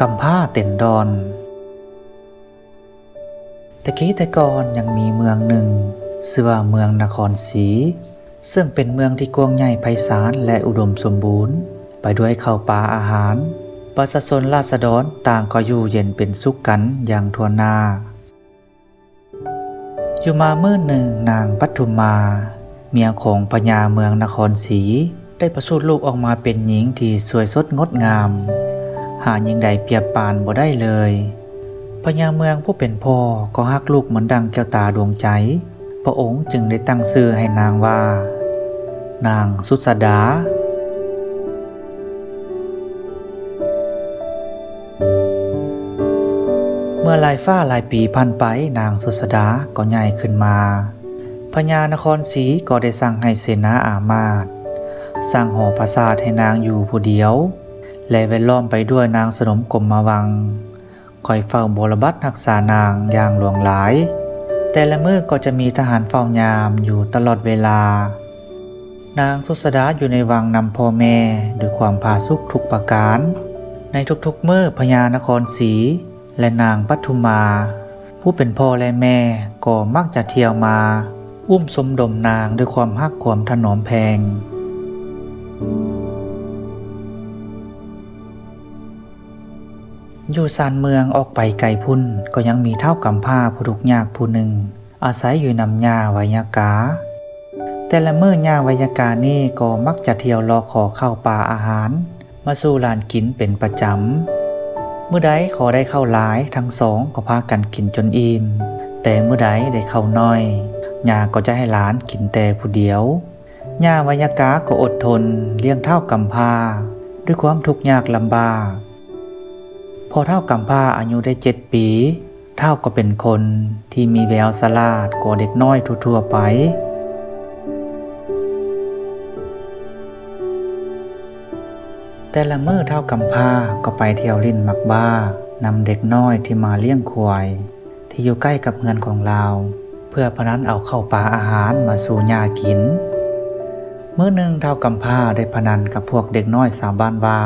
ກຳພ້າເຕັນດອນ. ແຕ່ກີ້ແຕ່ກ່ອນຍັງມີເມືອງໜຶ່ງ ຊື່ວ່າເມືອງນະຄອນສີ ເຊິ່ງເປັນເມືອງທີ່ກວ້າງໃຫຍ່ໄພສານ ແລະ ອຸດົມສົມບູນ ໄປດ້ວຍເຂົ້າປາອາຫານ. ປະຊາຊົນລາຊະດອນຕ່າງກໍຢູ່ເຢັນເປັນສຸກກັນຢ່າງທົ່ວໜ້າ. ຢູ່ມາມື້ໜຶ່ງ ນາງປັດທຸມາ ເມຍຂອງພະຍາເມືອງນະຄອນສີ ໄດ້ປະສູດລູກອອກມາເປັນຍິງທີ່ສວຍສົດງົດງາມ ຫາຍິ່ງໃດປຽບປານບໍ່ໄດ້ເລີຍ. ພະຍາເມືອງຜູ້ເປັນພໍ່ກໍຮັກລູກເໝືອນດັ່ງແກ້ວຕາດວງໃຈ, ພະອົງຈຶ່ງໄດ້ຕັ້ງຊື່ໃຫ້ນາງວ່າ ນາງສຸດສະດາ. ເມື່ອຫຼາຍຟ້າຫຼາຍປີຜ່ານໄປ, ນາງສຸດສະດາກໍໃຫຍ່ຂຶ້ນມາ. ພະຍານະຄອນສີກໍໄດ້ສັ່ງໃຫ້ເສນາອາມາດສ້າງຫໍປາສາດໃຫ້ນາງຢູ່ຜູ້ດຽວ ແລະ ແວດລ້ອມໄປດ້ວຍນາງສະໜົມກົມມະວັງ ຄອຍເຝົ້າບົວລະບັດຮັກສານາງຢ່າງຫຼວງຫຼາຍ. ແຕ່ລະມື້ກໍຈະມີທະຫານເຝົ້າຍາມຢູ່ຕະຫຼອດເວລາ. ນາງສຸດສະດາຢູ່ໃນວັງນຳພໍ່ແມ່ດ້ວຍຄວາມຜາສຸກທຸກປະການ. ໃນທຸກໆມື້ ພະຍານະຄອນສີ ແລະ ນາງປັດທຸມາ ຜູ້ເປັນພໍ່ ແລະ ແມ່ ກໍມັກຈະທ່ຽວມາອຸ້ມຊົມດົມນາງດ້ວຍຄວາມຮັກຄວາມຖະໜອມແພງ. ຢູ່ຊານເມືອງອອກໄປໄກພຸ້ນ ກໍຍັງມີທ້າວກຳພ້າຜູ້ທຸກຍາກຜູ້ໜຶ່ງ ອາໄສຢູ່ນຳຍ່າໄວຍາກາ. ແຕ່ລະມື້ຍ່າໄວຍາການີ້ກໍມັກຈະທ່ຽວເລາະຂໍເຂົ້າປາອາຫານມາສູ່ຫຼານກິນເປັນປະຈຳ. ມື້ໃດຂໍໄດ້ເຂົ້າຫຼາຍ, ທັງສອງກໍພາກັນກິນຈົນອີ່ມ, ແຕ່ມື້ໃດໄດ້ເຂົ້າໜ້ອຍ, ຍ່າກໍຈະໃຫ້ຫຼານກິນແຕ່ຜູ້ດຽວ. ຍ່າໄວຍາກາກໍອົດທົນລ້ຽງທ້າວກຳພ້າດ້ວຍຄວາມທຸກຍາກລຳບາກ. ພໍທ້າວກຳພ້າອາຍຸໄດ້ເຈັດປີ, ທ້າວກໍເປັນຄົນທີ່ມີແວວສະຫຼາດກວ່າເດັກນ້ອຍທົ່ວໆໄປ. ແຕ່ລະມື້ທ້າວກຳພ້າກໍໄປທ່ຽວຫຼິ້ນໝາກບ້ານຳເດັກນ້ອຍທີ່ມາລ້ຽງຄວາຍ ທີ່ຢູ່ໃກ້ກັບເຮືອນຂອງລາວ ເພື່ອພະນັນເອົາເຂົ້າປາອາຫານມາສູ່ຍ່າກິນ. ມື້ໜຶ່ງທ້າວກຳພ້າໄດ້ພະນັນກັບພວກເດັກນ້ອຍຊາວບ້ານວ່າ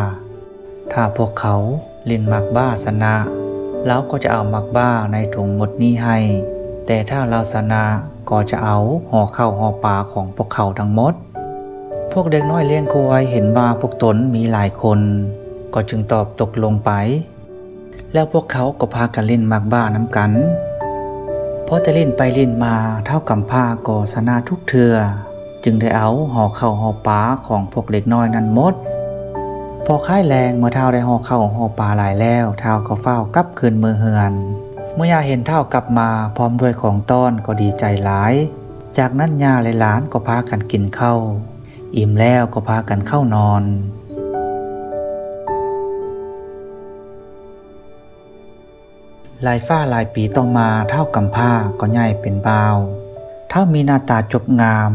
ຖ້າພວກເຂົາຫຼິ້ນໝາກບ້າຊະນະ, ລາວກໍຈະເອົາໝາກບ້າໃນຖົງໝົດນີ້ໃຫ້, ແຕ່ຖ້າລາວຊະນະກໍຈະເອົາຫໍເຂົ້າຫໍປາຂອງພວກເຂົາທັງໝົດ. ພວກເດັກນ້ອຍລ້ຽງຄວາຍເຫັນວ່າພວກຕົນມີຫຼາຍຄົນ, ກໍຈຶ່ງຕອບຕົກລົງໄປ. ແລ້ວພວກເຂົາກໍພາກັນຫຼິ້ນໝາກບ້ານຳກັນ. ພໍແຕ່ຫຼິ້ນໄປຫຼິ້ນມາ, ທ້າວກຳພ້າກໍຊະນະທຸກເທື່ອ, ຈຶ່ງໄດ້ເອົາຫໍເຂົ້າຫໍປາຂອງພວກເດັກນ້ອຍນັ້ນໝົດ. ພໍຄ້າຍແລງ, ເມື່ອທ້າວໄດ້ຫໍເຂົ້າຫໍປາຫຼາຍແລ້ວ, ທ້າວກໍຟ້າວກັບຄືນເມືອເຮືອນ. ເມື່ອຍ່າເຫັນທ້າວກັບມາພ້ອມດ້ວຍຂອງຕ້ອນ, ກໍດີໃຈຫຼາຍ. ຈາກນັ້ນຍ່າ ແລະ ຫຼານກໍພາກັນກິນເຂົ້າ. ອີ່ມແລ້ວກໍພາກັນເຂົ້ານອນ. ຫຼາຍຟ້າຫຼາຍປີຕໍ່ມາ, ທ້າວກຳພ້າກໍໃຫຍ່ເປັນບ່າວ. ທ້າວມີໜ້າຕາຈົບງາມ.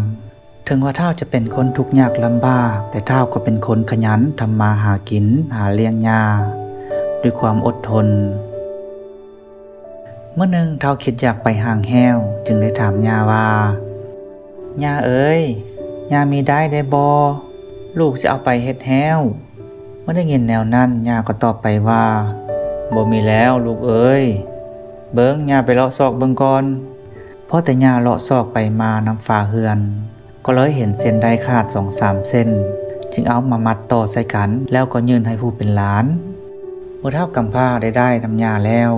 ເຖິງວ່າທ້າວຈະເປັນຄົນທຸກຍາກລຳບາກ, ແຕ່ທ້າວກໍເປັນຄົນຂະຫຍັນທຳມາຫາກິນ, ຫາລ້ຽງຍ່າດ້ວຍຄວາມອົດທົນ. ມື້ໜຶ່ງທ້າວຄິດຢາກໄປຫາງແຫ້ວ, ຈຶ່ງໄດ້ຖາມຍ່າວ່າ ຍ່າເອີຍ, ຍ່າມີດ້າຍໄດ້ບໍ່? ລູກຊິເອົາໄປເຮັດແຫ້ວ. ເມື່ອໄດ້ຍິນແນວນັ້ນ, ຍ່າກໍຕອບໄປວ່າ ບໍ່ມີແລ້ວລູກເອີຍ. ເບິ່ງ, ຍ່າໄປເລາະຊອກເບິ່ງກ່ອນ. ພໍແຕ່ຍ່າເລາະຊອກໄປມານຳຝາເຮືອນ, ກໍເລີຍເຫັນເສັ້ນດ້າຍຂາດສອງສາມເສັ້ນ, ຈຶ່ງເອົາມາມັດຕໍ່ໃສ່ກັນ, ແລ້ວກໍຍື່ນໃຫ້ຜູ້ເປັນຫຼານ. ເມື່ອທ້າວກຳພ້າໄດ້ດ້າຍນຳຍ່າແລ້ວ,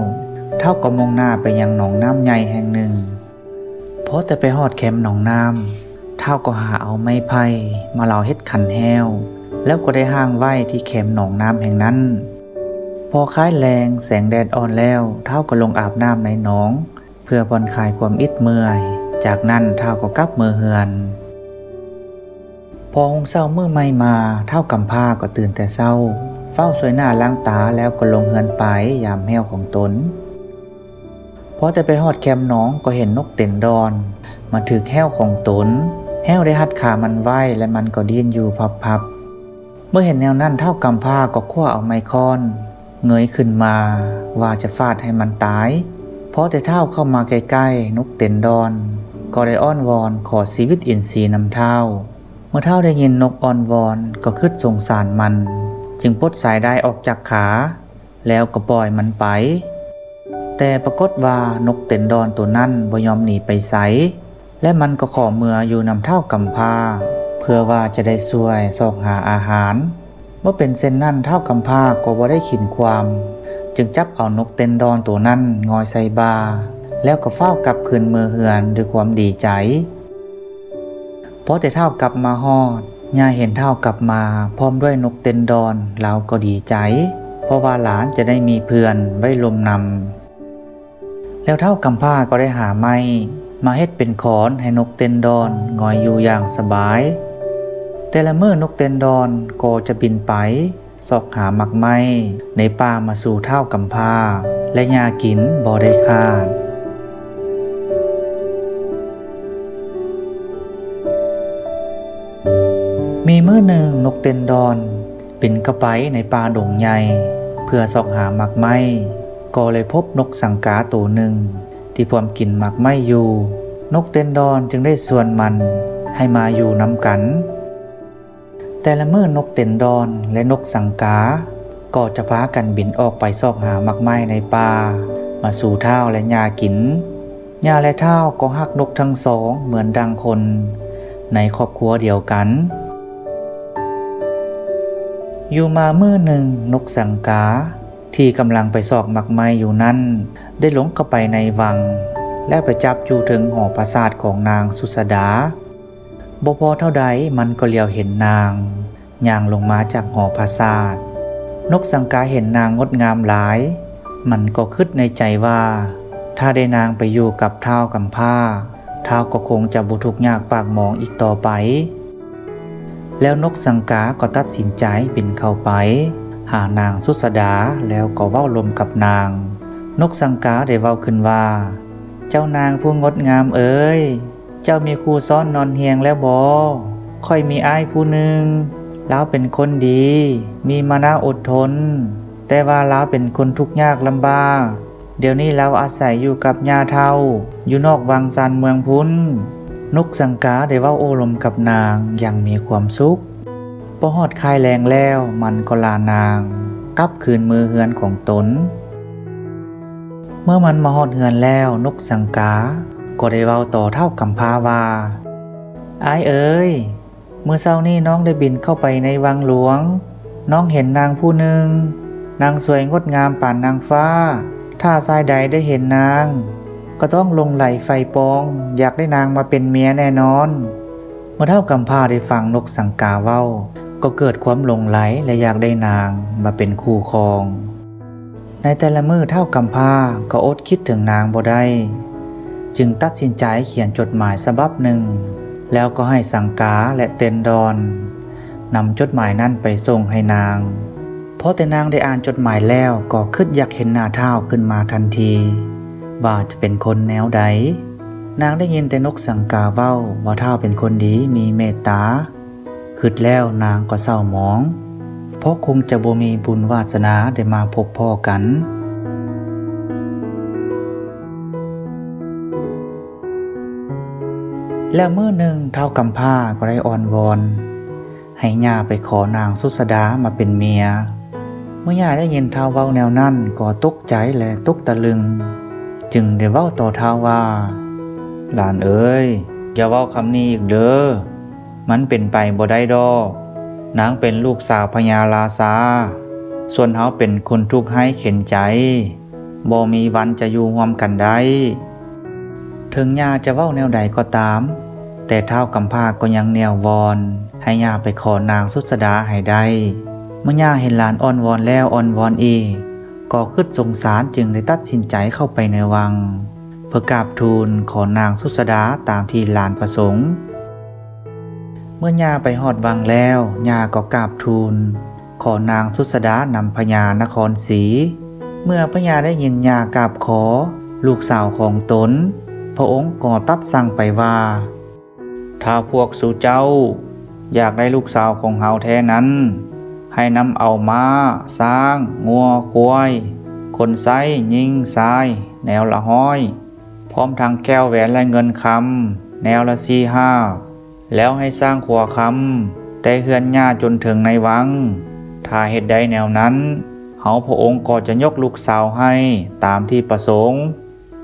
ທ້າວກໍມຸ່ງໜ້າໄປຍັງໜອງນ້ຳໃຫຍ່ແຫ່ງໜຶ່ງ. ພໍແຕ່ໄປຮອດແຄມໜອງນ້ຳ, ທ້າວກໍຫາເອົາໄມ້ໄຜ່ມາເລົາເຮັດຂັນແຫ້ວ, ແລ້ວກໍໄດ້ຫ້າງໄວ້ທີ່ແຄມໜອງນ້ຳແຫ່ງນັ້ນ. ພໍຄ້າຍແລງ, ແສງແດດອ່ອນແລ້ວ, ທ້າວກໍລົງອາບນ້ຳໃນໜອງ ເພື່ອຜ່ອນຄາຍຄວາມອິດເມື່ອຍ. ຈາກນັ້ນທ້າວກໍກັບເມືອເຮືອນ. ພໍຮຸ່ງເຊົ້າມື້ໃໝ່ມາ, ທ້າວກຳພ້າກໍຕື່ນແຕ່ເຊົ້າ, ຟ້າວສວຍໜ້າລ້າງຕາ ແລ້ວກໍລົງເຮືອນໄປຢາມແຫ້ວຂອງຕົນ. ພໍແຕ່ໄປຮອດແຄມໜອງ, ກໍເຫັນນົກເຕັນດອນມາຖືກແຫ້ວຂອງຕົນ. ແຫ້ວໄດ້ຮັດຂາມັນໄວ້ ແລະ ມັນກໍດີ້ນຢູ່ພັບໆ. ເມື່ອເຫັນແນວນັ້ນ, ທ້າວກຳພ້າກໍຄວ້າເອົາໄມ້ຄ້ອນ ເງີຍຂຶ້ນມາວ່າຈະຟາດໃຫ້ມັນຕາຍ. ພໍແຕ່ທ້າວເຂົ້າມາໃກ້ໆ, ນົກເຕັນດອນກໍໄດ້ອ້ອນວອນຂໍຊີວິດອິນຊີນຳທ້າວ. ເມື່ອທ້າວໄດ້ຍິນນົກອ້ອນວອນ, ກໍຄຶດສົງສານມັນ, ຈຶ່ງປົດສາຍດ້າຍອອກຈາກຂາ. ແລ້ວກໍປ່ອຍມັນໄປ. ແຕ່ປາກົດວ່ານົກເຕັນດອນໂຕນັ້ນບໍ່ຍອມໜີໄປໃສ ແລະ ມັນກໍຂໍເມືອຢູ່ນຳທ້າວກຳພ້າ ເພື່ອວ່າຈະໄດ້ຊ່ວຍຊອກຫາອາຫານ. ເມື່ອເປັນເຊັ່ນນັ້ນ ທ້າວກຳພ້າກໍບໍ່ໄດ້ຂິນຂວາມ ຈຶ່ງຈັບເອົານົກເຕັນດອນໂຕນັ້ນງອຍໃສ່ບ່າ ແລ້ວກໍຟ້າວກັບຄືນເມືອເຮືອນດ້ວຍຄວາມດີໃຈ. ພໍແຕ່ທ້າວກັບມາຮອດ, ຍ່າເຫັນທ້າວກັບມາພ້ອມດ້ວຍນົກເຕັນດອນ, ລາວກໍດີໃຈ ເພາະວ່າຫຼານຈະໄດ້ມີເພື່ອນໄວ້ລົມນຳ. ແລ້ວທ້າວກຳພ້າກໍໄດ້ຫາໄມ້ມາເຮັດເປັນຂອນໃຫ້ນົກເຕັນດອນງອຍຢູ່ຢ່າງສະບາຍ. ແຕ່ລະມື້ນົກເຕັນດອນກໍຈະບິນໄປ ຊອກຫາໝາກໄມ້ໃນປ່າມາສູ່ທ້າວກຳພ້າ ແລະ ຍ່າກິນບໍ່ໄດ້ຂາດ. ມີມື້ໜຶ່ງ, ນົກເຕັນດອນບິນເຂົ້າໄປໃນປ່າດົງໃຫຍ່ ເພື່ອຊອກຫາໝາກໄມ້, ກໍເລີຍພົບນົກສັງກາໂຕໜຶ່ງທີ່ພວມກິນໝາກໄມ້ຢູ່. ນົກເຕັນດອນຈຶ່ງໄດ້ຊວນມັນໃຫ້ມາຢູ່ນຳກັນ. ແຕ່ລະມື້ນົກເຕັນດອນ ແລະ ນົກສັງກາ ກໍຈະພາກັນບິນອອກໄປຊອກຫາໝາກໄມ້ໃນປ່າ ມາສູ່ທ້າວ ແລະ ຍ່າກິນ. ຍ່າ ແລະ ທ້າວ ກໍຮັກນົກທັງສອງເໝືອນດັ່ງຄົນໃນຄອບຄົວດຽວກັນ. ຢູ່ມາມື້ໜຶ່ງ, ນົກສັງກາທີ່ກຳລັງໄປຊອກໝາກໄມ້ຢູ່ນັ້ນ ໄດ້ຫຼົງເຂົ້າໄປໃນວັງ ແລະ ໄປຈັບຢູ່ເທິງຫໍປາສາດຂອງນາງສຸດສະດາ. ບໍ່ພໍເທົ່າໃດ ມັນກໍຫຼຽວເຫັນນາງຍ່າງລົງມາຈາກຫໍປາສາດ. ນົກສັງກາເຫັນນາງງົດງາມຫຼາຍ, ມັນກໍຄິດໃນໃຈວ່າ ຖ້າໄດ້ນາງໄປຢູ່ກັບທ້າວກຳພ້າ, ທ້າວກໍຄົງຈະບໍ່ທຸກຍາກປາກໝອງອີກຕໍ່ໄປ. ແລ້ວນົກສັງກາກໍຕັດສິນໃຈບິນເຂົ້າໄປຫານາງສຸດສະດາ ແລ້ວກໍເວົ້າລົມກັບນາງ. ນົກສັງກາໄດ້ເວົ້າຂຶ້ນວ່າ, ເຈົ້ານາງຜູ້ງົດງາມເອີຍ, ເຈົ້າມີຄູ່ຊ້ອນນອນຮຽງແລ້ວບໍ? ຂ້ອຍມີອ້າຍຜູ້ໜຶ່ງ, ລາວເປັນຄົນດີ, ມີມານະອົດທົນ, ແຕ່ວ່າລາວເປັນຄົນທຸກຍາກລຳບາກ. ດຽວນີ້ລາວອາໄສຢູ່ກັບຍ່າເຖົ້າ ຢູ່ນອກວັງຊານເມືອງພຸ້ນ. ນົກສັງກາໄດ້ເວົ້າໂອ້ລົມກັບນາງຢ່າງມີຄວາມສຸກ. ພໍຮອດຄ້າຍແລງແລ້ວ, ມັນກໍລານາງກັບຄືນເມືອເຮືອນຂອງຕົນ. ເມື່ອມັນມາຮອດເຮືອນແລ້ວ, ນົກສັງກາກໍໄດ້ເວົ້າຕໍ່ທ້າວກຳພ້າວ່າ, ອ້າຍເອີຍ, ມື້ເຊົ້ານີ້ນ້ອງໄດ້ບິນເຂົ້າໄປໃນວັງຫຼວງ. ນ້ອງເຫັນນາງຜູ້ໜຶ່ງ, ນາງສວຍງົດງາມປານນາງຟ້າ. ຖ້າຊາຍໃດໄດ້ເຫັນນາງ, ກໍຕ້ອງຫຼົງໄຫຼໃຝ່ປອງ, ຢາກໄດ້ນາງມາເປັນເມຍແນ່ນອນ. ເມື່ອທ້າວກຳພ້າໄດ້ຟັງນົກສັງກາເວົ້າ, ກໍເກີດຄວາມຫຼົງໄຫຼ ແລະ ຢາກໄດ້ນາງມາເປັນຄູ່ຄອງ. ໃນແຕ່ລະມື້ທ້າວກຳພ້າກໍອົດຄິດເຖິງນາງບໍ່ໄດ້, ຈຶ່ງຕັດສິນໃຈຂຽນຈົດໝາຍສະບັບໜຶ່ງ, ແລ້ວກໍໃຫ້ສັງກາ ແລະ ເຕັນດອນ ນຳຈົດໝາຍນັ້ນໄປສົ່ງໃຫ້ນາງ. ພໍແຕ່ນາງໄດ້ອ່ານຈົດໝາຍແລ້ວ, ກໍຄິດຢາກເຫັນໜ້າທ້າວຂຶ້ນມາທັນທີ ວ່າຈະເປັນຄົນແນວໃດ. ນາງໄດ້ຍິນແຕ່ນົກສັງກາເວົ້າວ່າທ້າວເປັນຄົນດີ, ມີເມດຕາ. ຄິດແລ້ວນາງກໍເສົ້າໝອງ, ເພາະຄົງຈະບໍ່ມີບຸນວາສະໜາໄດ້ມາພົບພໍ້ກັນ. ແລ້ວມື້ໜຶ່ງ, ທ້າວກຳພ້າກໍໄດ້ອ້ອນວອນໃຫ້ຍ່າໄປຂໍນາງສຸດສະດາມາເປັນເມຍ. ເມື່ອຍ່າໄດ້ຍິນທ້າວເວົ້າແນວນັ້ນ, ກໍຕົກໃຈ ແລະ ຕົກຕະລຶງ, ຈຶ່ງໄດ້ເວົ້າຕໍ່ທ້າວວ່າ, ຫຼານເອີຍ, ຢ່າເວົ້າຄຳນີ້ອີກເດີ້. ມັນເປັນໄປບໍ່ໄດ້ດອກ. ນາງເປັນລູກສາວພະຍາລາຊາ, ສ່ວນເຮົາເປັນຄົນທຸກໄຮ້ເຂັນໃຈ, ບໍ່ມີວັນຈະຢູ່ຮ່ວມກັນໄດ້. ເຖິງຍ່າຈະເວົ້າແນວໃດກໍຕາມ, ແຕ່ທ້າວກຳພ້າກໍຍັງແນວວອນໃຫ້ຍ່າໄປຂໍນາງສຸດສະດາໃຫ້ໄດ້. ເມື່ອຍ່າເຫັນຫຼານອ້ອນວອນແລ້ວອ້ອນວອນອີກ, ກໍຄິດສົງສານ, ຈຶ່ງໄດ້ຕັດສິນໃຈເຂົ້າໄປໃນວັງ ເພື່ອກາບທູນຂໍນາງສຸດສະດາຕາມທີ່ຫຼານປະສົງ. ເມື່ອຍ່າໄປຮອດວັງແລ້ວ, ຍ່າກໍກາບທູນຂໍນາງສຸດສະດານຳພະຍານະຄອນສີ. ເມື່ອພະຍາໄດ້ຍິນຍ່າກາບຂໍລູກສາວຂອງຕົນ, ພະອົງກໍຕັດສັ່ງໄປວ່າ, ຖ້າພວກສູ່ເຈົ້າຢາກໄດ້ລູກສາວຂອງເຮົາແທ້ນັ້ນ, ໃຫ້ນຳເອົາມ້າ, ຊ້າງ, ງົວ, ຄວາຍ, ຄົນໃຊ້, ຍິງ, ຊາຍ, ແນວລະຮ້ອຍ, ພ້ອມທັງແກ້ວແຫວນ ແລະ ເງິນຄຳ ແນວລະສີ່ຫາບ, ແລ້ວໃຫ້ສ້າງຂົວຄຳແຕ່ເຮືອນຍ່າຈົນເຖິງໃນວັງ. ຖ້າເຮັດໄດ້ແນວນັ້ນ, ເຮົາພະອົງກໍຈະຍົກລູກສາວໃຫ້ຕາມທີ່ປະສົງ.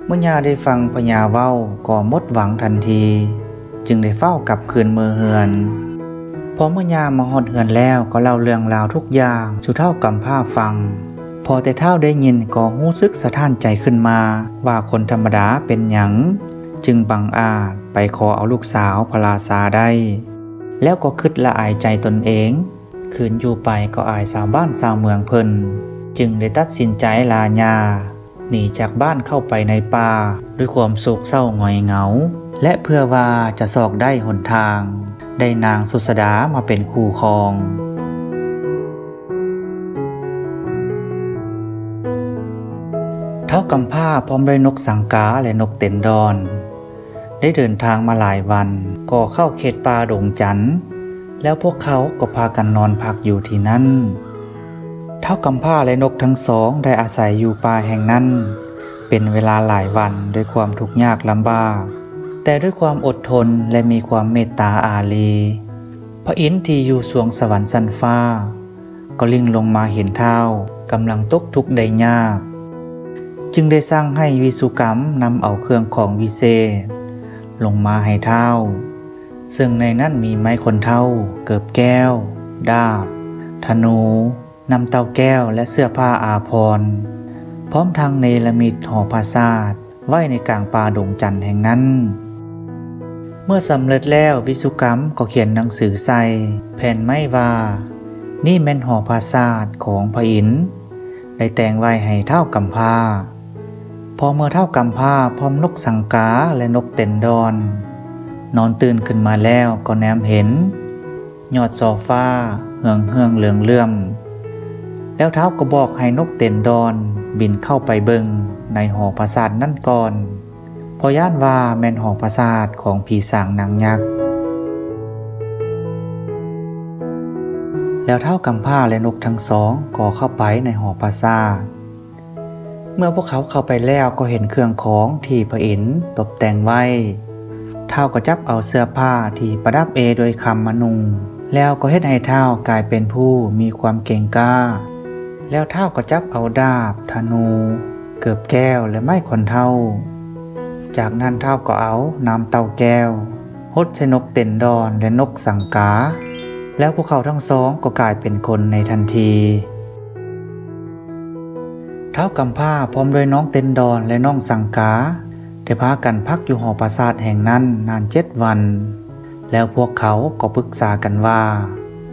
ເມື່ອຍ່າໄດ້ຟັງພະຍາເວົ້າກໍໝົດຫວັງທັນທີ, ຈຶ່ງໄດ້ຟ້າວກັບຄືນເມືອເຮືອນ. ພໍເມື່ອຍ່າມາຮອດເຮືອນແລ້ວ ກໍເລົ່າເລື່ອງລາວທຸກຢ່າງສູ່ທ້າວກຳພ້າຟັງ. ພໍແຕ່ທ້າວໄດ້ຍິນກໍຮູ້ສຶກສະທ້ານໃຈຂຶ້ນມາວ່າຄົນທຳມະດາເປັນຫຍັງຈຶ່ງບັງອາດໄປຂໍເອົາລູກສາວພະລາຊາໄດ້, ແລ້ວກໍຄິດລະອາຍໃຈຕົນເອງ. ຄືນຢູ່ໄປກໍອາຍຊາວບ້ານຊາວເມືອງເພິ່ນ, ຈຶ່ງໄດ້ຕັດສິນໃຈລາຍ່າໜີຈາກບ້ານເຂົ້າໄປໃນປ່າດ້ວຍຄວາມໂສກເສົ້າຫງອຍເຫງົາ ແລະ ເພື່ອວ່າຈະຊອກໄດ້ຫົນທາງໄດ້ນາງສຸດສະດາມາເປັນຄູ່ຄອງ. ທ້າວກຳພ້າພ້ອມດ້ວຍນົກສັງກາ ແລະ ນົກເຕັນດອນ ໄດ້ເດີນທາງມາຫຼາຍວັນ ກໍເຂົ້າເຂດປ່າດົງຈັນ ແລ້ວພວກເຂົາກໍພາກັນນອນພັກຢູ່ທີ່ນັ້ນ. ທ້າວກຳພ້າ ແລະ ນົກທັງສອງໄດ້ອາໄສຢູ່ປ່າແຫ່ງນັ້ນເປັນເວລາຫຼາຍວັນດ້ວຍຄວາມທຸກຍາກລຳບາກ, ແຕ່ດ້ວຍຄວາມອົດທົນ ແລະ ມີຄວາມເມດຕາອາຣີ, ພະອິນທີ່ຢູ່ສວງສະຫວັນຊັ້ນຟ້າ ກໍລິ້ງລົງມາເຫັນທ້າວກຳລັງຕົກທຸກໄດ້ຍາກ, ຈຶ່ງໄດ້ສັ່ງໃຫ້ວິສຸກຳນຳເອົາເຄື່ອງຂອງວິເສດລົງມາໃຫ້ທ້າວ, ເຊິ່ງໃນນັ້ນມີໄມ້ຄົນເຖົ້າ, ເກີບແກ້ວ, ດາບ, ທະນູ, ນ້ຳເຕົ້າແກ້ວ ແລະ ເສື້ອຜ້າອາພອນ, ພ້ອມທັງເນລະມິດຫໍປາສາດ ໄວ້ໃນກາງປ່າດົງຈັນແຫ່ງນັ້ນ. ເມື່ອສຳເລັດແລ້ວ, ວິສຸກຳກໍຂຽນໜັງສືໃສ່ແຜ່ນໄມ້ວ່າ, ນີ້ແມ່ນຫໍປາສາດຂອງພະອິນ ໄດ້ແຕ່ງໄວ້ໃຫ້ທ້າວກຳພ້າ. ພໍເມື່ອທ້າວກຳພ້າພ້ອມນົກສັງກາ ແລະ ນົກເຕັນດອນ ນອນຕື່ນຂຶ້ນມາແລ້ວ ກໍແນມເຫັນ ຍອດຊໍຟ້າເຮືອງໆເຫຼືອງເຫຼື້ອມ, ແລ້ວທ້າວກໍບອກໃຫ້ນົກເຕັນດອນບິນເຂົ້າໄປເບິ່ງໃນຫໍປາສາດນັ້ນກ່ອນ, ເພາະຢ້ານວ່າແມ່ນຫໍປາສາດຂອງຜີສາງນາງຍັກ. ແລ້ວທ້າວກຳພ້າ ແລະ ນົກທັງສອງກໍເຂົ້າໄປໃນຫໍປາສາດ. ເມື່ອພວກເຂົາເຂົ້າໄປແລ້ວກໍເຫັນເຄື່ອງຂອງທີ່ພະອິນຕົບແຕ່ງໄວ້. ທ້າວກໍຈັບເອົາເສື້ອຜ້າທີ່ປະດັບເອດ້ວຍຄຳມານຸ່ງ, ແລ້ວກໍເຮັດໃຫ້ທ້າວກາຍເປັນຜູ້ມີຄວາມເກັ່ງກ້າ. ແລ້ວທ້າວກໍຈັບເອົາດາບ, ທະນູ, ເກີບແກ້ວ ແລະ ໄມ້ຄົນເຖົ້າ. ຈາກນັ້ນທ້າວກໍເອົານ້ຳເຕົ້າແກ້ວຫົດໃສ່ນົກເຕັນດອນ ແລະ ນົກສັງກາ, ແລ້ວພວກເຂົາທັງສອງກໍກາຍເປັນຄົນໃນທັນທີ. ທ້າວກຳພ້າພ້ອມດ້ວຍນ້ອງເຕັນດອນ ແລະ ນ້ອງສັງກາ ໄດ້ພາກັນພັກຢູ່ຫໍປາສາດແຫ່ງນັ້ນນານເຈັດວັນ. ແລ້ວພວກເຂົາກໍປຶກສາກັນວ່າ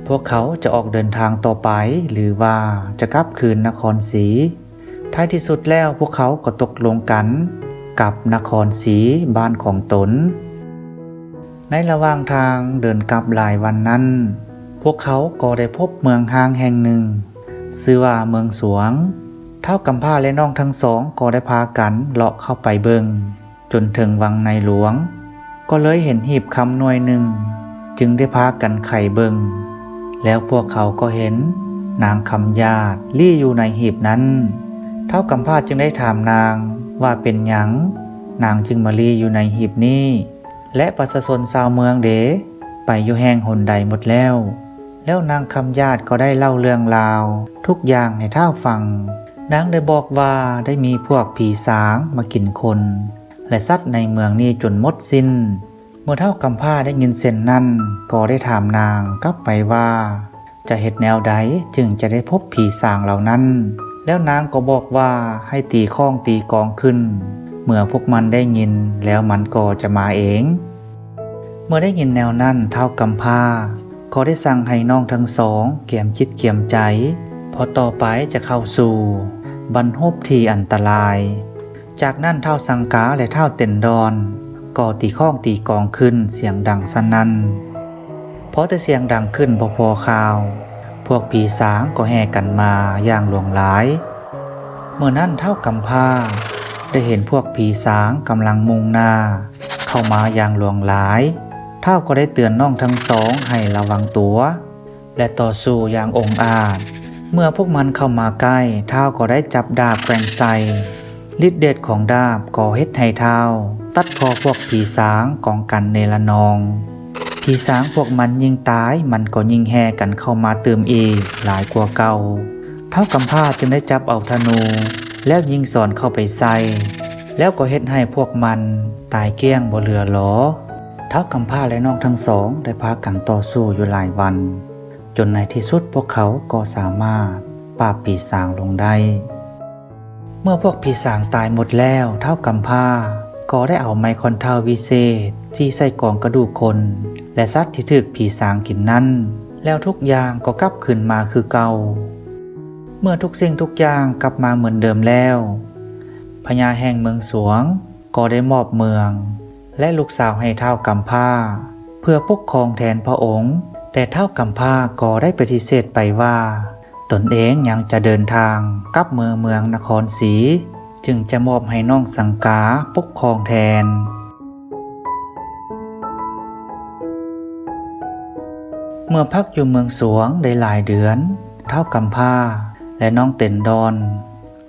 ພວກເຂົາຈະອອກເດີນທາງຕໍ່ໄປ ຫຼືວ່າຈະກັບຄືນນະຄອນສີ. ທ້າຍທີ່ສຸດແລ້ວພວກເຂົາກໍຕົກລົງກັນກັບນະຄອນສີ ບ້ານຂອງຕົນ. ໃນລະຫວ່າງທາງເດີນກັບຫຼາຍວັນນັ້ນ, ພວກເຂົາກໍໄດ້ພົບເມືອງຮ້າງແຫ່ງໜຶ່ງ ຊື່ວ່າເມືອງສວງ. ທ້າວກຳພ້າ ແລະ ນ້ອງທັງສອງກໍໄດ້ພາກັນເລາະເຂົ້າໄປເບິ່ງ ຈົນເຖິງວັງໃນຫຼວງ, ກໍເລີຍເຫັນຫີບຄຳໜ່ວຍໜຶ່ງ, ຈຶ່ງໄດ້ພາກັນໄຂເບິ່ງ. ແລ້ວພວກເຂົາກໍເຫັນນາງຄຳຢາດລີ້ຢູ່ໃນຫີບນັ້ນ. ທ້າວກຳພ້າຈຶ່ງໄດ້ຖາມນາງວ່າເປັນຫຍັງນາງຈຶ່ງມາລີ້ຢູ່ໃນຫີບນີ້ ແລະ ປະຊາຊົນຊາວເມືອງເດ ໄປຢູ່ແຫ່ງຫົນໃດໝົດແລ້ວ? ແລ້ວນາງຄຳຢາດກໍໄດ້ເລົ່າເລື່ອງລາວທຸກຢ່າງໃຫ້ທ້າວຟັງ. ນາງໄດ້ບອກວ່າໄດ້ມີພວກຜີສາງມາກິນຄົນ ແລະ ສັດໃນເມືອງນີ້ຈົນໝົດສິ້ນ. ເມື່ອທ້າວກຳພ້າໄດ້ຍິນເຊັ່ນນັ້ນ ກໍໄດ້ຖາມນາງກັບໄປວ່າ ຈະເຮັດແນວໃດຈຶ່ງຈະໄດ້ພົບຜີສາງເຫຼົ່ານັ້ນ? ແລ້ວນາງກໍບອກວ່າໃຫ້ຕີຂ້ອງຕີກອງຂຶ້ນ, ເມື່ອພວກມັນໄດ້ຍິນແລ້ວມັນກໍຈະມາເອງ. ເມື່ອໄດ້ຍິນແນວນັ້ນ, ທ້າວກຳພ້າກໍໄດ້ສັ່ງໃຫ້ນ້ອງທັງສອງກຽມຈິດກຽມໃຈ, ເພາະຕໍ່ໄປຈະເຂົ້າສູ່ບັ້ນຮົບທີ່ອັນຕະລາຍ. ຈາກນັ້ນທ້າວສັງກາ ແລະ ທ້າວເຕັນດອນກໍຕີຂ້ອງຕີກອງຂຶ້ນສຽງດັງສະໜັ່ນ. ພໍແຕ່ສຽງດັງຂຶ້ນບໍ່ພໍຂ່າວ, ພວກຜີສາງກໍແຫ່ກັນມາຢ່າງຫຼວງຫຼາຍ. ເມື່ອນັ້ນທ້າວກຳພ້າໄດ້ເຫັນພວກຜີສາງກຳລັງມຸ່ງໜ້າເຂົ້າມາຢ່າງຫຼວງຫຼາຍ. ທ້າວກໍໄດ້ເຕືອນນ້ອງທັງສອງໃຫ້ລະວັງຕົວ ແລະ ຕໍ່ສູ້ຢ່າງອົງອາດ. ເມື່ອພວກມັນເຂົ້າມາໃກ້, ທ້າວກໍໄດ້ຈັບດາບແກວ່ງໃສ່. ລິດເດດຂອງດາບກໍເຮັດໃຫ້ທ້າວຕັດຄໍພວກຜີສາງກອງກັນເນລະນອງ. ຜີສາງພວກມັນຍິ່ງຕາຍ, ມັນກໍຍິ່ງແຫ່ກັນເຂົ້າມາຕື່ມອີກຫຼາຍກວ່າເກົ່າ. ທ້າວກຳພ້າຈຶ່ງໄດ້ຈັບເອົາທະນູ ແລ້ວຍິງສອນເຂົ້າໄປໃສ່ ແລ້ວກໍເຮັດໃຫ້ພວກມັນຕາຍກ້ຽງບໍ່ເຫຼືອຫຼໍ. ທ້າວກຳພ້າ ແລະ ນ້ອງທັງສອງໄດ້ພາກັນຕໍ່ສູ້ຢູ່ຫຼາຍວັນ ຈົນໃນທີ່ສຸດພວກເຂົາກໍສາມາດປາບຜີສາງລົງໄດ້. ເມື່ອພວກຜີສາງຕາຍໝົດແລ້ວ, ທ້າວກຳພ້າກໍໄດ້ເອົາໄມ້ຄ້ອນເທົ້າວິເສດຊີ້ໃສ່ກອງກະດູກຄົນ ແລະ ສັດທີ່ຖືກຜີສາງກິນນັ້ນ, ແລ້ວທຸກຢ່າງກໍກັບຄືນມາຄືເກົ່າ. ເມື່ອທຸກສິ່ງທຸກຢ່າງກັບມາເໝືອນເດີມແລ້ວ, ພະຍາແຫ່ງເມືອງສວງກໍໄດ້ມອບເມືອງ ແລະ ລູກສາວໃຫ້ທ້າວກຳພ້າ ເພື່ອປົກຄອງແທນພະອົງ, ແຕ່ທ້າວກຳພ້າກໍໄດ້ປະຕິເສດໄປວ່າ ຕົນເອງຍັງຈະເດີນທາງກັບເມືອເມືອງນະຄອນສີ, ຈຶ່ງຈະມອບໃຫ້ນ້ອງສັງກາປົກຄອງແທນ. ເມື່ອພັກຢູ່ເມືອງສວງໄດ້ຫຼາຍເດືອນ, ທ້າວກຳພ້າ ແລະ ນ້ອງເຕັນດອນ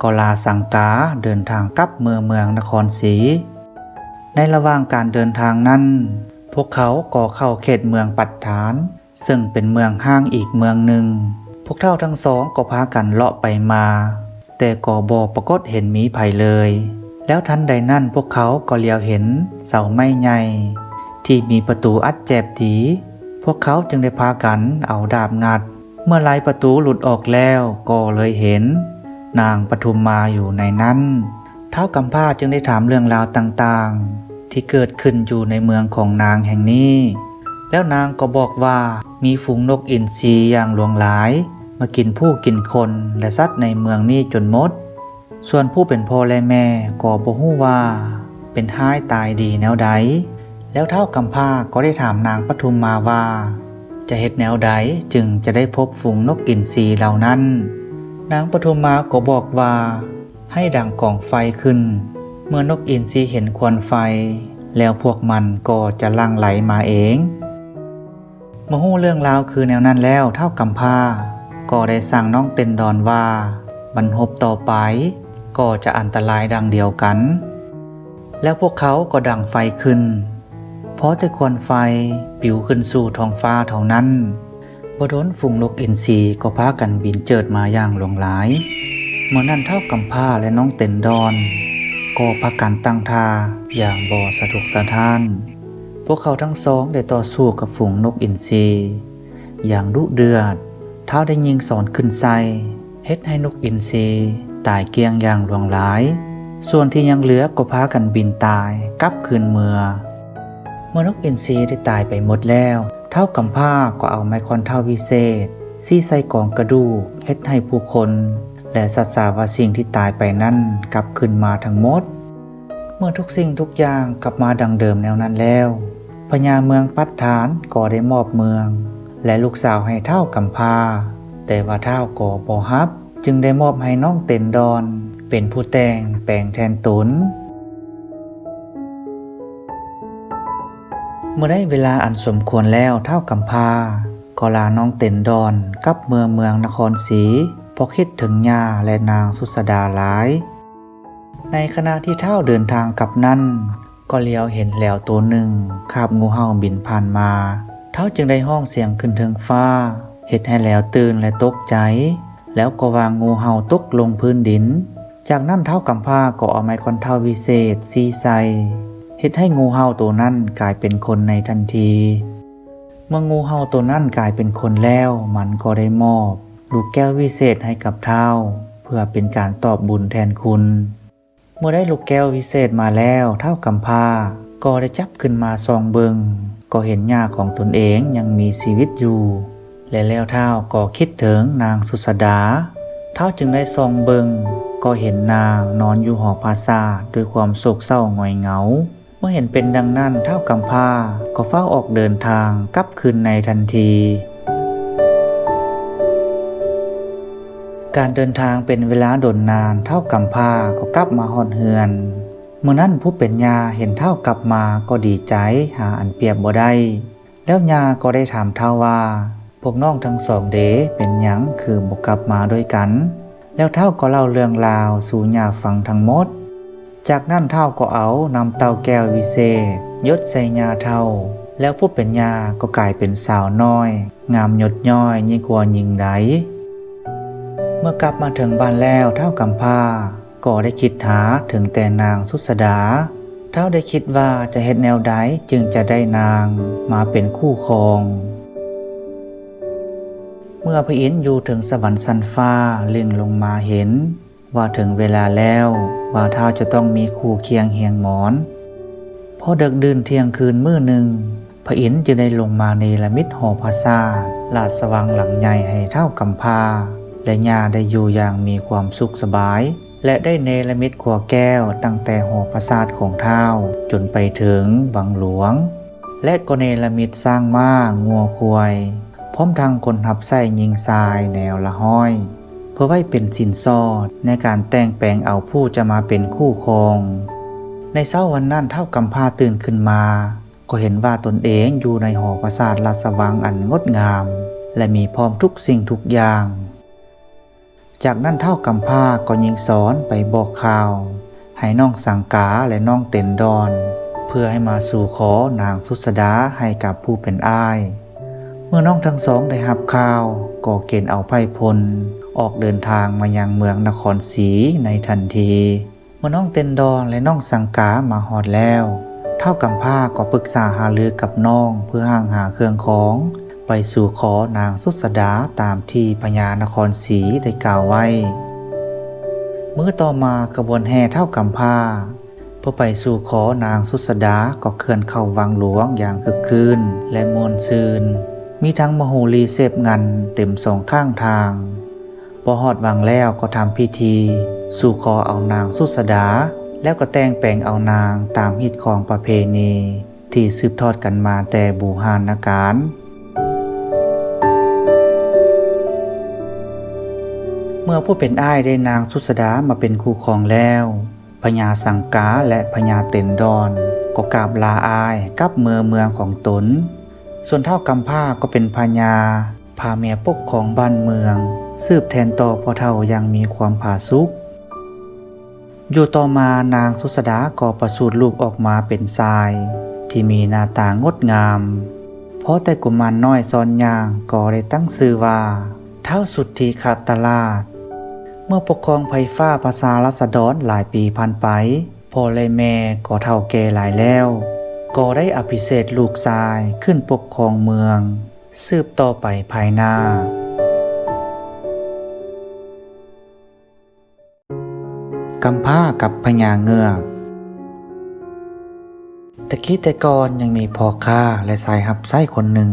ກໍລາສັງກາເດີນທາງກັບເມືອເມືອງນະຄອນສີ. ໃນລະຫວ່າງການເດີນທາງນັ້ນ, ພວກເຂົາກໍເຂົ້າເຂດເມືອງປັດຖານ ເຊິ່ງເປັນເມືອງຮ້າງອີກເມືອງໜຶ່ງ. ພວກທ້າວທັງສອງກໍພາກັນເລາະໄປມາ, ແຕ່ກໍບໍ່ປາກົດເຫັນມີໃຜເລີຍ. ແລ້ວທັນໃດນັ້ນພວກເຂົາກໍຫຼຽວເຫັນເສົາໄມ້ໃຫຍ່ທີ່ມີປະຕູອັດແຈບດີ. ພວກເຂົາຈຶ່ງໄດ້ພາກັນເອົາດາບງັດ. ເມື່ອໄລປະຕູຫຼຸດອອກແລ້ວກໍເລີຍເຫັນນາງປະທຸມມາຢູ່ໃນນັ້ນ. ທ້າວກຳພ້າຈຶ່ງໄດ້ຖາມເລື່ອງລາວຕ່າງໆທີ່ເກີດຂຶ້ນຢູ່ໃນເມືອງຂອງນາງແຫ່ງນີ້, ແລ້ວນາງກໍບອກວ່າມີຝູງນົກອິນຊີຢ່າງຫຼວງຫຼາຍມາກິນຜູ້ກິນຄົນ ແລະ ສັດໃນເມືອງນີ້ຈົນໝົດ. ສ່ວນຜູ້ເປັນພໍ່ ແລະ ແມ່ກໍບໍ່ຮູ້ວ່າເປັນຮ້າຍຕາຍດີແນວໃດ. ແລ້ວທ້າວກຳພ້າກໍໄດ້ຖາມນາງປະທຸມມາວ່າ ຈະເຮັດແນວໃດຈຶ່ງຈະໄດ້ພົບຝູງນົກອິນຊີເຫຼົ່ານັ້ນ? ນາງປະທຸມມາກໍບອກວ່າ ໃຫ້ດັງກອງໄຟຂຶ້ນ. ເມື່ອນົກອິນຊີເຫັນຄວັນໄຟ ແລ້ວພວກມັນກໍຈະຫຼັ່ງໄຫຼມາເອງ. ເມື່ອຮູ້ເລື່ອງລາວຄືແນວນັ້ນແລ້ວ, ທ້າວກຳພ້າກໍໄດ້ສັ່ງນ້ອງເຕັນດອນວ່າ ບັນຮົບຕໍ່ໄປກໍຈະອັນຕະລາຍດັ່ງດຽວກັນ. ແລ້ວພວກເຂົາກໍດັງໄຟຂຶ້ນ. ພໍແຕ່ຄວັນໄຟປິວຂຶ້ນສູ່ທ້ອງຟ້າເທົ່ານັ້ນ, ບໍ່ດົນຝູງນົກອິນຊີກໍພາກັນບິນເຈີດມາຢ່າງຫຼວງຫຼາຍ. ເມື່ອນັ້ນທ້າວກຳພ້າ ແລະ ນ້ອງເຕັນດອນກໍພາກັນຕັ້ງທ່າຢ່າງບໍ່ສະທົກສະທ້ານ. ພວກເຂົາທັງສອງໄດ້ຕໍ່ສູ້ກັບຝູງນົກອິນຊີຢ່າງດຸເດືອດ. ທ້າວໄດ້ຍິງສອນຂຶ້ນໃສ່ ເຮັດໃຫ້ນົກອິນຊີຕາຍກ້ຽງຢ່າງຫຼວງຫຼາຍ. ສ່ວນທີ່ຍັງເຫຼືອກໍພາກັນບິນຕາຍກັບຄືນເມືອ. ເມື່ອນົກອິນຊີໄດ້ຕາຍໄປໝົດແລ້ວ, ທ້າວກຳພ້າກໍເອົາໄມ້ຄ້ອນເທົ້າວິເສດຊີ້ໃສ່ກອງກະດູກ ເຮັດໃຫ້ຜູ້ຄົນ ແລະ ສັດສາວະສິ່ງທີ່ຕາຍໄປນັ້ນກັບຄືນມາທັງໝົດ. ເມື່ອທຸກສິ່ງທຸກຢ່າງກັບມາດັ່ງເດີມແນວນັ້ນແລ້ວ, ພະຍາເມືອງປັດຖານກໍໄດ້ມອບເມືອງ ແລະ ລູກສາວໃຫ້ທ້າວກຳພ້າ, ແຕ່ວ່າທ້າວກໍບໍ່ຮັບ, ຈຶ່ງໄດ້ມອບໃຫ້ນ້ອງເຕັນດອນເປັນຜູ້ແຕ່ງແປງແທນຕົນ. ເມື່ອໄດ້ເວລາອັນສົມຄວນແລ້ວ, ທ້າວກຳພ້າກໍລານ້ອງເຕັນດອນກັບເມືອເມືອງນະຄອນສີ, ເພາະຄິດເຖິງຍ່າ ແລະ ນາງສຸດສະດາຫຼາຍ. ໃນຂະນະທີ່ທ້າວເດີນທາງກັບນັ້ນ, ກໍຫຼຽວເຫັນແຫຼວໂຕໜຶ່ງຄາບງູເຫົ່າບິນຜ່ານມາ. ທ້າວຈຶ່ງໄດ້ຮ້ອງສຽງຂຶ້ນເທິງຟ້າ, ເຮັດໃຫ້ແຫຼວຕື່ນ ແລະ ຕົກໃຈ, ແລ້ວກໍວາງງູເຫົ່າຕົກລົງພື້ນດິນ. ຈາກນັ້ນທ້າວກຳພ້າກໍເອົາໄມ້ຄ້ອນເທົ້າວິເສດຊີ້ໃສ່, ເຮັດໃຫ້ງູເຫົ່າໂຕນັ້ນກາຍເປັນຄົນໃນທັນທີ. ເມື່ອງູເຫົ່າໂຕນັ້ນກາຍເປັນຄົນແລ້ວ, ມັນກໍໄດ້ມອບລູກແກ້ວວິເສດໃຫ້ກັບທ້າວ ເພື່ອເປັນການຕອບບຸນແທນຄຸນ. ເມື່ອໄດ້ລູກແກ້ວວິເສດມາແລ້ວ, ທ້າວກຳພ້າກໍໄດ້ຈັບຂຶ້ນມາສ່ອງເບິ່ງ, ກໍເຫັນຍ່າຂອງຕົນເອງຍັງມີຊີວິດຢູ່ ແລະ ແລ້ວທ້າວກໍຄິດເຖິງນາງສຸດສະດາ. ທ້າວຈຶ່ງໄດ້ສ່ອງເບິ່ງ, ກໍເຫັນນາງນອນຢູ່ຫໍປາສາດດ້ວຍຄວາມໂສກເສົ້າຫງອຍເຫງົາ. ເມື່ອເຫັນເປັນດັ່ງນັ້ນ, ທ້າວກຳພ້າກໍຟ້າວອອກເດີນທາງກັບຄືນໃນທັນທີ. ການເດີນທາງເປັນເວລາດົນນານ, ທ້າວກຳພ້າກໍກັບມາຮອດເຮືອນ. ມື້ນັ້ນຜູ້ເປັນຍ່າເຫັນທ້າວກັບມາກໍດີໃຈຫາອັນປຽບບໍ່ໄດ້. ແລ້ວຍ່າກໍໄດ້ຖາມທ້າວວ່າ, ພວກນ້ອງທັງສອງເດ ເປັນຫຍັງຄືບໍ່ກັບມາດ້ວຍກັນ? ແລ້ວທ້າວກໍເລົ່າເລື່ອງລາວສູ່ຍ່າຟັງທັງໝົດ. ຈາກນັ້ນທ້າວກໍເອົານ້ຳເຕົ້າແກ້ວວິເສດຢົດໃສ່ຍ່າເຖົ້າ, ແລ້ວຜູ້ເປັນຍ່າກໍກາຍເປັນສາວນ້ອຍ ງາມຍົດຍ້ອຍຍິ່ງກວ່າຍິງໃດ. ເມື່ອກັບມາເຖິງບ້ານແລ້ວ ທ້າວກຳພ້າກໍໄດ້ຄິດຫາເຖິງແຕ່ນາງສຸດສະດາ. ທ້າວໄດ້ຄິດວ່າຈະເຮັດແນວໃດຈຶ່ງຈະໄດ້ນາງມາເປັນຄູ່ຄອງ. ເມື່ອພະອິນຢູ່ເທິງສະຫວັນຊັ້ນຟ້າ ເລັ່ງລົງມາເຫັນ ວ່າເຖິງເວລາແລ້ວ ວ່າທ້າວຈະຕ້ອງມີຄູ່ຄຽງຮຽງໝອນ. ພໍເດິກດື່ນທ່ຽງຄືນມື້ໜຶ່ງ ພະອິນຈຶ່ງໄດ້ລົງມາເນລະມິດຫໍປາສາດລາຊະວັງຫຼັງໃຫຍ່ໃຫ້ທ້າວກຳພ້າ ແລະ ຍ່າໄດ້ຢູ່ຢ່າງມີຄວາມສຸກສະບາຍ ແລະ ໄດ້ເນລະມິດຂົວແກ້ວຕັ້ງແຕ່ຫໍປາສາດຂອງທ້າວຈົນໄປເຖິງວັງຫຼວງ. ແລະ ກໍເນລະມິດຊ້າງມ້າ, ງົວ, ຄວາຍ ພ້ອມທັງຄົນຮັບໃຊ້ຍິງຊາຍແນວລະຮ້ອຍ ເພື່ອໄວ້ເປັນສິນສອດໃນການແຕ່ງແປງເອົາຜູ້ຈະມາເປັນຄູ່ຄອງ. ໃນເຊົ້າວັນນັ້ນ ທ້າວກຳພ້າຕື່ນຂຶ້ນມາ ກໍເຫັນວ່າຕົນເອງຢູ່ໃນຫໍປາສາດລາຊະວັງອັນງົດງາມ ແລະ ມີພ້ອມທຸກສິ່ງທຸກຢ່າງ. ຈາກນັ້ນທ້າວກຳພ້າກໍຍິງສອນໄປບອກຂ່າວໃຫ້ນ້ອງສັງກາ ແລະ ນ້ອງເຕັນດອນ ເພື່ອໃຫ້ມາສູ່ຂໍນາງສຸດສະດາໃຫ້ກັບຜູ້ເປັນອ້າຍ. ເມື່ອນ້ອງທັງສອງໄດ້ຮັບຂ່າວ ກໍເກນເອົາໄພ້ພົນອອກເດີນທາງມາຍັງເມືອງນະຄອນສີໃນທັນທີ. ເມື່ອນ້ອງເຕັນດອນ ແລະ ນ້ອງສັງກາມາຮອດແລ້ວ ທ້າວກຳພ້າກໍປຶກສາຫາລືກັບນ້ອງ ເພື່ອຮ່າງຫາເຄື່ອງຂອງໄປສູ່ຂໍນາງສຸດສະດາ ຕາມທີ່ພະຍານະຄອນສີໄດ້ກ່າວໄວ້. ມື້ຕໍ່ມາຂະບວນແຫ່ທ້າວກຳພ້າ ເພື່ອໄປສູ່ຂໍນາງສຸດສະດາ ກໍເຄື່ອນເຂົ້າວັງຫຼວງຢ່າງຄຶກຄື້ນ ແລະ ມ່ວນຊື່ນ, ມີທັງມະໂຫຣີເສບງັນເຕັມສອງຂ້າງທາງ. ພໍຮອດວັງແລ້ວກໍທຳພິທີສູ່ຂໍເອົານາງສຸດສະດາ ແລ້ວກໍແຕ່ງແປງເອົານາງຕາມຮີດຄອງປະເພນີທີ່ສືບທອດກັນມາແຕ່ບູຮານນະການ. ເມື່ອຜູ້ເປັນອ້າຍໄດ້ນາງສຸດສະດາມາເປັນຄູ່ຄອງແລ້ວ ພະຍາສັງກາ ແລະ ພະຍາເຕັນດອນ ກໍກາບລາອ້າຍກັບເມືອເມືອງຂອງຕົນ. ສ່ວນທ້າວກຳພ້າກໍເປັນພະຍາ ພາເມຍປົກຄອງບ້ານເມືອງ ສືບແທນຕໍ່ພໍ່ເຖົ້າຢ່າງມີຄວາມຜາສຸກ. ຢູ່ຕໍ່ມານາງສຸດສະດາກໍປະສູດລູກອອກມາເປັນຊາຍທີ່ມີໜ້າຕາງົດງາມ. ພໍແຕ່ກຸມານນ້ອຍຊອນຍ່າງກໍໄດ້ຕັ້ງຊື່ວ່າ ທ້າວສຸດທິຄະຕະລາດ. ເມື່ອປົກຄອງໄພຟ້າປະຊາລາຊະດອນຫຼາຍປີຜ່ານໄປ, ພໍ່ ແລະ ແມ່ກໍເຖົ້າແກ່ຫຼາຍແລ້ວ, ກໍໄດ້ອະພິເສກລູກຊາຍຂຶ້ນປົກຄອງເມືອງ ສືບຕໍ່ໄປພາຍໜ້າ. ກຳພ້າກັບພະຍາເງືອກ. ແຕ່ກີ້ແຕ່ກ່ອນຍັງມີພໍ່ຄ້າ ແລະ ຊາຍຮັບໃຊ້ຄົນໜຶ່ງ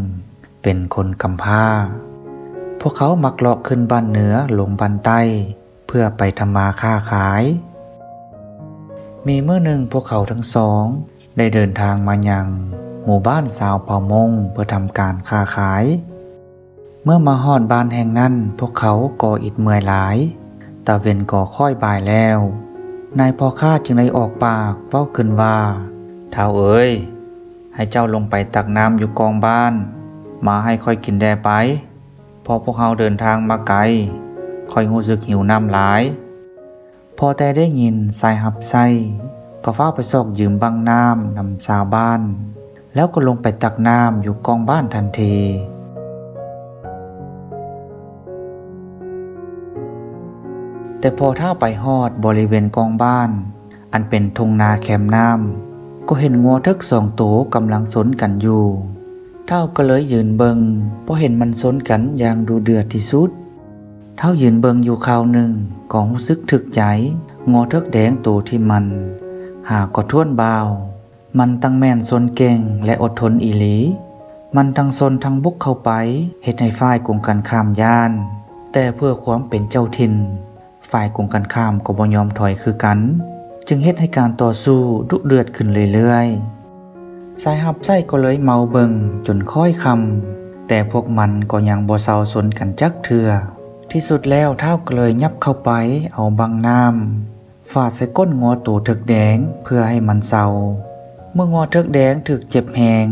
ເປັນຄົນກຳພ້າ. ພວກເຂົາມັກເລາະຂຶ້ນບ້ານເໜືອລົງບ້ານໃຕ້ ເພື່ອໄປທຳມາຄ້າຂາຍ. ມີມື້ໜຶ່ງພວກເຂົາທັງສອງໄດ້ເດີນທາງມາຍັງໝູ່ບ້ານຊາວເຜົ່າມົ້ງເພື່ອທຳການຄ້າຂາຍ. ເມື່ອມາຮອດບ້ານແຫ່ງນັ້ນ ພວກເຂົາກໍອິດເມື່ອຍຫຼາຍ, ຕາເວັນກໍຄ້ອຍບ່າຍແລ້ວ. ນາຍພໍ່ຄ້າຈຶ່ງໄດ້ອອກປາກເວົ້າຂຶ້ນວ່າ, ທ້າວເອີຍ, ໃຫ້ເຈົ້າລົງໄປຕັກນ້ຳຢູ່ກ້ອງບ້ານ ມາໃຫ້ຂ້ອຍກິນແດ່ໄປ. ເພາະພວກເຮົາເດີນທາງມາໄກ, ຂ້ອຍຮູ້ສຶກຫິວນ້ຳຫຼາຍ. ພໍແຕ່ໄດ້ຍິນ, ຊາຍຮັບໃຊ້ກໍຟ້າວໄປຊອກຢືມບັ້ງນ້ຳນຳຊາວບ້ານ, ແລ້ວກໍລົງໄປຕັກນ້ຳຢູ່ກ້ອງບ້ານທັນທີ. ແຕ່ພໍທ້າວໄປຮອດບໍລິເວນກ້ອງບ້ານ ອັນເປັນທົ່ງນາແຄມນ້ຳ, ກໍເຫັນງົວເຖິກສອງໂຕກຳລັງຊົນກັນຢູ່. ທ້າວກໍເລີຍຢືນເບິ່ງ, ພໍເຫັນມັນຊົນກັນຢ່າງດຸເດືອດທີ່ສຸດ. ທ້າວຢືນເບິ່ງຢູ່ຄາວໜຶ່ງກໍຮູ້ສຶກຖືກໃຈ, ງົວເຖິກແດງໂຕທີ່ມັນຫາກໍທ້ວນບ່າວ. ມັນທັງແມ່ນຊົນເກັ່ງ ແລະ ອົດທົນອີ່ຫຼີ. ມັນທັງຊົນທັງບຸກເຂົ້າໄປ, ເຮັດໃຫ້ຝ່າຍກົງກັນຂ້າມຢ້ານ. ແຕ່ເພື່ອຄວາມເປັນເຈົ້າຖິ່ນ, ຝ່າຍກົງກັນຂ້າມກໍບໍ່ຍອມຖອຍຄືກັນ, ຈຶ່ງເຮັດໃຫ້ການຕໍ່ສູ້ດຸເດືອດຂຶ້ນເລື້ອຍໆ. ຊາຍຮັບໃຊ້ກໍເລີຍເມົາເບິ່ງຈົນຄ້ອຍຄ່ຳ, ແຕ່ພວກມັນກໍຍັງບໍ່ເຊົາຊົນກັນຈັກເທື່ອ. ທີ່ສຸດແລ້ວທ້າວກໍເລີຍຫຍັບເຂົ້າໄປເອົາບັ້ງນ້ຳ ຟາດໃສ່ກົ້ນງົວໂຕເຖິກແດງເພື່ອໃຫ້ມັນເຊົາ. ເມື່ອງົວເຖິກແດງຖືກເຈັບແຮງ,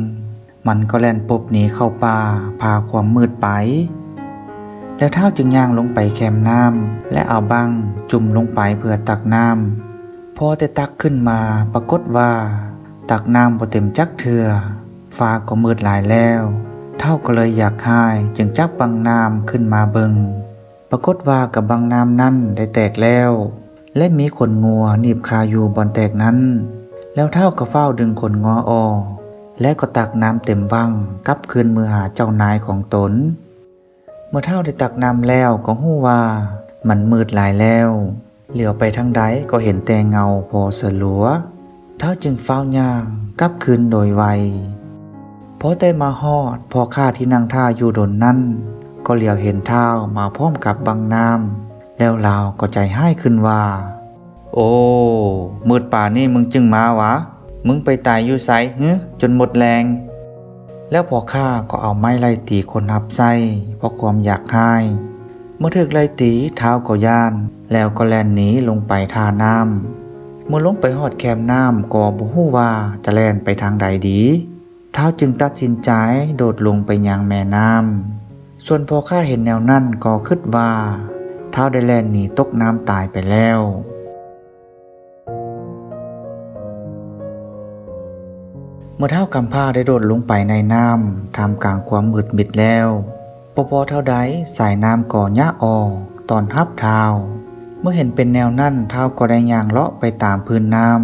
ມັນກໍແລ່ນປົບໜີເຂົ້າປ່າຜ່າຄວາມມືດໄປ. ແລ້ວທ້າວຈຶ່ງຍ່າງລົງໄປແຄມນ້ຳ ແລະ ເອົາບັ້ງຈຸ່ມລົງໄປເພື່ອຕັກນ້ຳ. ພໍແຕ່ຕັກຂຶ້ນມາ, ປາກົດວ່າຕັກນ້ຳບໍ່ເຕັມຈັກເທື່ອ, ຟ້າກໍມືດຫຼາຍແລ້ວ. ທ້າວກໍເລີຍຢາກຮ້າຍ, ຈຶ່ງຈັບບັ້ງນ້ຳຂຶ້ນມາເບິ່ງ. ປາກົດວ່າກະບັງນ້ຳນັ້ນໄດ້ແຕກແລ້ວ ແລະມີຂົນງົວໜີບຄາຢູ່ບ່ອນແຕກນັ້ນ. ແລ້ວທ້າວກໍຟ້າວດຶງຂົນງົວອອກ ແລະກໍຕັກນ້ຳເຕັມວັງກັບຄືນເມືອຫາເຈົ້ານາຍຂອງຕົນ. ເມື່ອທ້າວໄດ້ຕັກນ້ຳແລ້ວກໍຮູ້ວ່າມັນມືດຫຼາຍແລ້ວ ຫຼຽວໄປທາງໃດກໍເຫັນແຕ່ເງົາພໍສະຫຼົວ. ທ້າວຈຶ່ງຟ້າວຍ່າງກັບຄືນໂດຍໄວ. ພໍແຕ່ມາຮອດ ພໍ່ຄ້າທີ່ນັ່ງຖ້າຢູ່ດົນນັ້ນ ກໍຫຼຽວເຫັນທ້າວມາພ້ອມກັບບັງນ້ຳ ແລ້ວລາວກໍໃຈຮ້າຍຂຶ້ນວ່າ, ໂອ້ ມືດປານນີ້ມຶງຈຶ່ງມາຫວາ? ມຶງໄປຕາຍຢູ່ໃສຫື ຈົນໝົດແຮງ? ແລ້ວພໍ່ຄ້າກໍເອົາໄມ້ໄລ່ຕີຄົນຮັບໃຊ້ເພາະຄວາມຢາກຮ້າຍ. ເມື່ອຖືກໄລ່ຕີ ທ້າວກໍຢ້ານ ແລ້ວກໍແລ່ນໜີລົງໄປທ່ານ້ຳ. ເມື່ອລົງໄປຮອດແຄມນ້ຳກໍບໍ່ຮູ້ວ່າຈະແລ່ນໄປທາງໃດດີ. ທ້າວຈຶ່ງຕັດສິນໃຈໂດດລົງໄປຍັງແມ່ນ້ຳ. ສ່ວນພໍ່ຄ້າເຫັນແນວນັ້ນກໍຄິດວ່າທ້າວໄດ້ແລ່ນໜີຕົກນ້ຳຕາຍໄປແລ້ວ. ເມື່ອທ້າວກຳພ້າໄດ້ໂດດລົງໄປໃນນ້ຳທ່າມກາງຄວາມມືດມິດແລ້ວ, ບໍ່ພໍເທົ່າໃດ ສາຍນ້ຳກໍຍະອອກຕ້ອນຮັບທ້າວ. ເມື່ອເຫັນເປັນແນວນັ້ນ ທ້າວກໍໄດ້ຍ່າງເລາະໄປຕາມພື້ນນ້ຳ.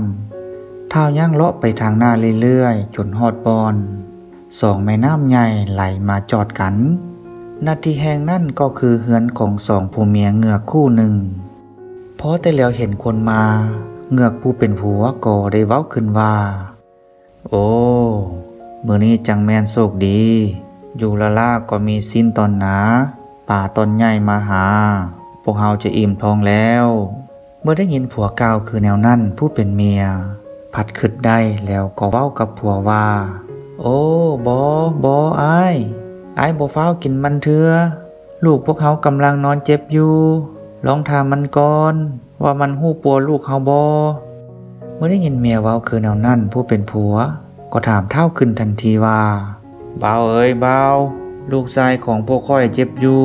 ທ້າວຍ່າງເລາະໄປທາງໜ້າເລື້ອຍໆ ຈົນຮອດບ່ອນສອງແມ່ນ້ຳໃຫຍ່ໄຫຼມາຈອດກັນ. ນະທີ່ແຫ່ງນັ້ນກໍຄືເຮືອນຂອງສອງຜົວເມຍເງືອກຄູ່ໜຶ່ງ. ພໍແຕ່ຫຼຽວເຫັນຄົນມາ, ເງືອກຜູ້ເປັນຜົວກໍໄດ້ເວົ້າຂຶ້ນວ່າ, ໂອ້ ມື້ນີ້ຈັ່ງແມ່ນໂຊກດີ, ຢູ່ລ້າໆກໍມີຊີ້ນຕ່ອນໜາ, ປາຕ່ອນໃຫຍ່ມາຫາ, ພວກເຮົາຈະອີ່ມທ້ອງແລ້ວ. ເມື່ອໄດ້ຍິນຜົວກ່າວຄືແນວນັ້ນ, ຜູ້ເປັນເມຍພັດຄິດໄດ້ແລ້ວກໍເວົ້າກັບຜົວວ່າ, ໂອ້ ບໍ່ ບໍ່ ອ້າຍ, ອ້າຍບໍ່ຟ້າວກິນມັນເທື່ອ. ລູກພວກເຮົາກຳລັງນອນເຈັບຢູ່, ລອງຖາມມັນກ່ອນວ່າມັນຮູ້ປົວລູກເຮົາບໍ່? ເມື່ອໄດ້ຍິນເມຍເວົ້າຄືແນວນັ້ນ, ຜູ້ເປັນຜົວກໍຖາມທ້າວຂຶ້ນທັນທີວ່າ, ບ່າວເອີຍບ່າວ, ລູກຊາຍຂອງພວກຂ້ອຍເຈັບຢູ່,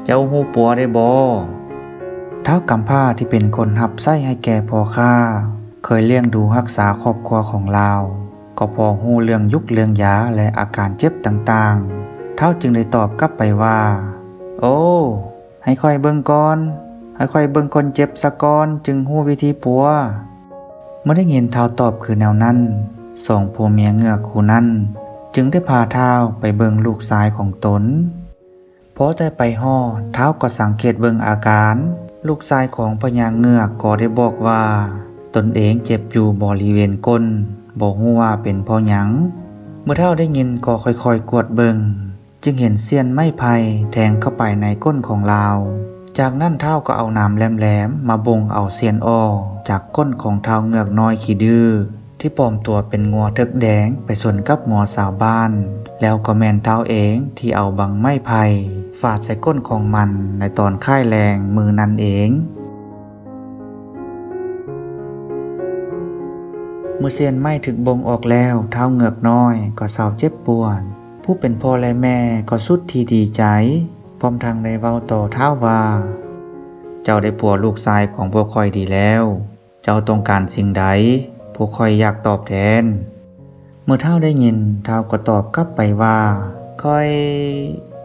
ເຈົ້າຮູ້ປົວໄດ້ບໍ່? ທ້າວກຳພ້າທີ່ເປັນຄົນຮັບໃຊ້ໃຫ້ແກ່ພໍ່ຄ້າ, ເຄີຍລ້ຽງດູຮັກສາຄອບຄົວຂອງລາວ, ກໍພໍຮູ້ເລື່ອງຍຸກເລື່ອງຢາ ແລະ ອາການເຈັບຕ່າງໆ. ທ້າວຈຶ່ງໄດ້ຕອບກັບໄປວ່າ, ໂອ້ ໃຫ້ຂ້ອຍເບິ່ງກ່ອນ, ໃຫ້ຂ້ອຍເບິ່ງຄົນເຈັບສາກ່ອນ ຈຶ່ງຮູ້ວິທີປົວ. ເມື່ອໄດ້ຍິນທ້າວຕອບຄືແນວນັ້ນ, ສອງຜົວເມຍເງືອກຄູ່ນັ້ນຈຶ່ງໄດ້ພາທ້າວໄປເບິ່ງລູກຊາຍຂອງຕົນ. ພໍແຕ່ໄປຮອດ, ທ້າວກໍສັງເກດເບິ່ງອາການ, ລູກຊາຍຂອງພະຍາເງືອກກໍໄດ້ບອກວ່າ ຕົນເອງເຈັບຢູ່ບໍລິເວນກົ້ນ, ບໍ່ຮູ້ວ່າເປັນເພາະຫຍັງ. ເມື່ອທ້າວໄດ້ຍິນກໍຄ່ອຍໆກວດເບິ່ງ, ຈຶ່ງເຫັນສ່ຽນໄມ້ໄຜ່ແທງເຂົ້າໄປໃນກົ້ນຂອງລາວ. ຈາກນັ້ນທ້າວກໍເອົາໜາມແຫຼມໆມາບົ່ງເອົາສ່ຽນອອກຈາກກົ້ນຂອງທ້າວເງືອກນ້ອຍຂີ້ດື້ ທີ່ປອມຕົວເປັນງົວເຖິກແດງໄປຊົນກັບງົວຊາວບ້ານ, ແລ້ວກໍແມ່ນທ້າວເອງທີ່ເອົາບັງໄມ້ໄຜ່ຟາດໃສ່ກົ້ນຂອງມັນໃນຕອນຄ້າຍແລງມື້ນັ້ນເອງ. ເມື່ອສ່ຽນໄມ້ຖືກບົ່ງອອກແລ້ວ, ທ້າວເງືອກນ້ອຍກໍເຊົາເຈັບປວດ. ຜູ້ເປັນພໍ່ ແລະ ແມ່ກໍສຸດທີ່ດີໃຈ, ພ້ອມທັງໄດ້ເວົ້າຕໍ່ທ້າວວ່າ, ເຈົ້າໄດ້ປົວລູກຊາຍຂອງພວກຂ້ອຍດີແລ້ວ. ເຈົ້າຕ້ອງການສິ່ງໃດ? ພວກຂ້ອຍຢາກຕອບແທນ. ເມື່ອທ້າວໄດ້ຍິນ, ທ້າວກໍຕອບກັບໄປວ່າ, ຂ້ອຍ,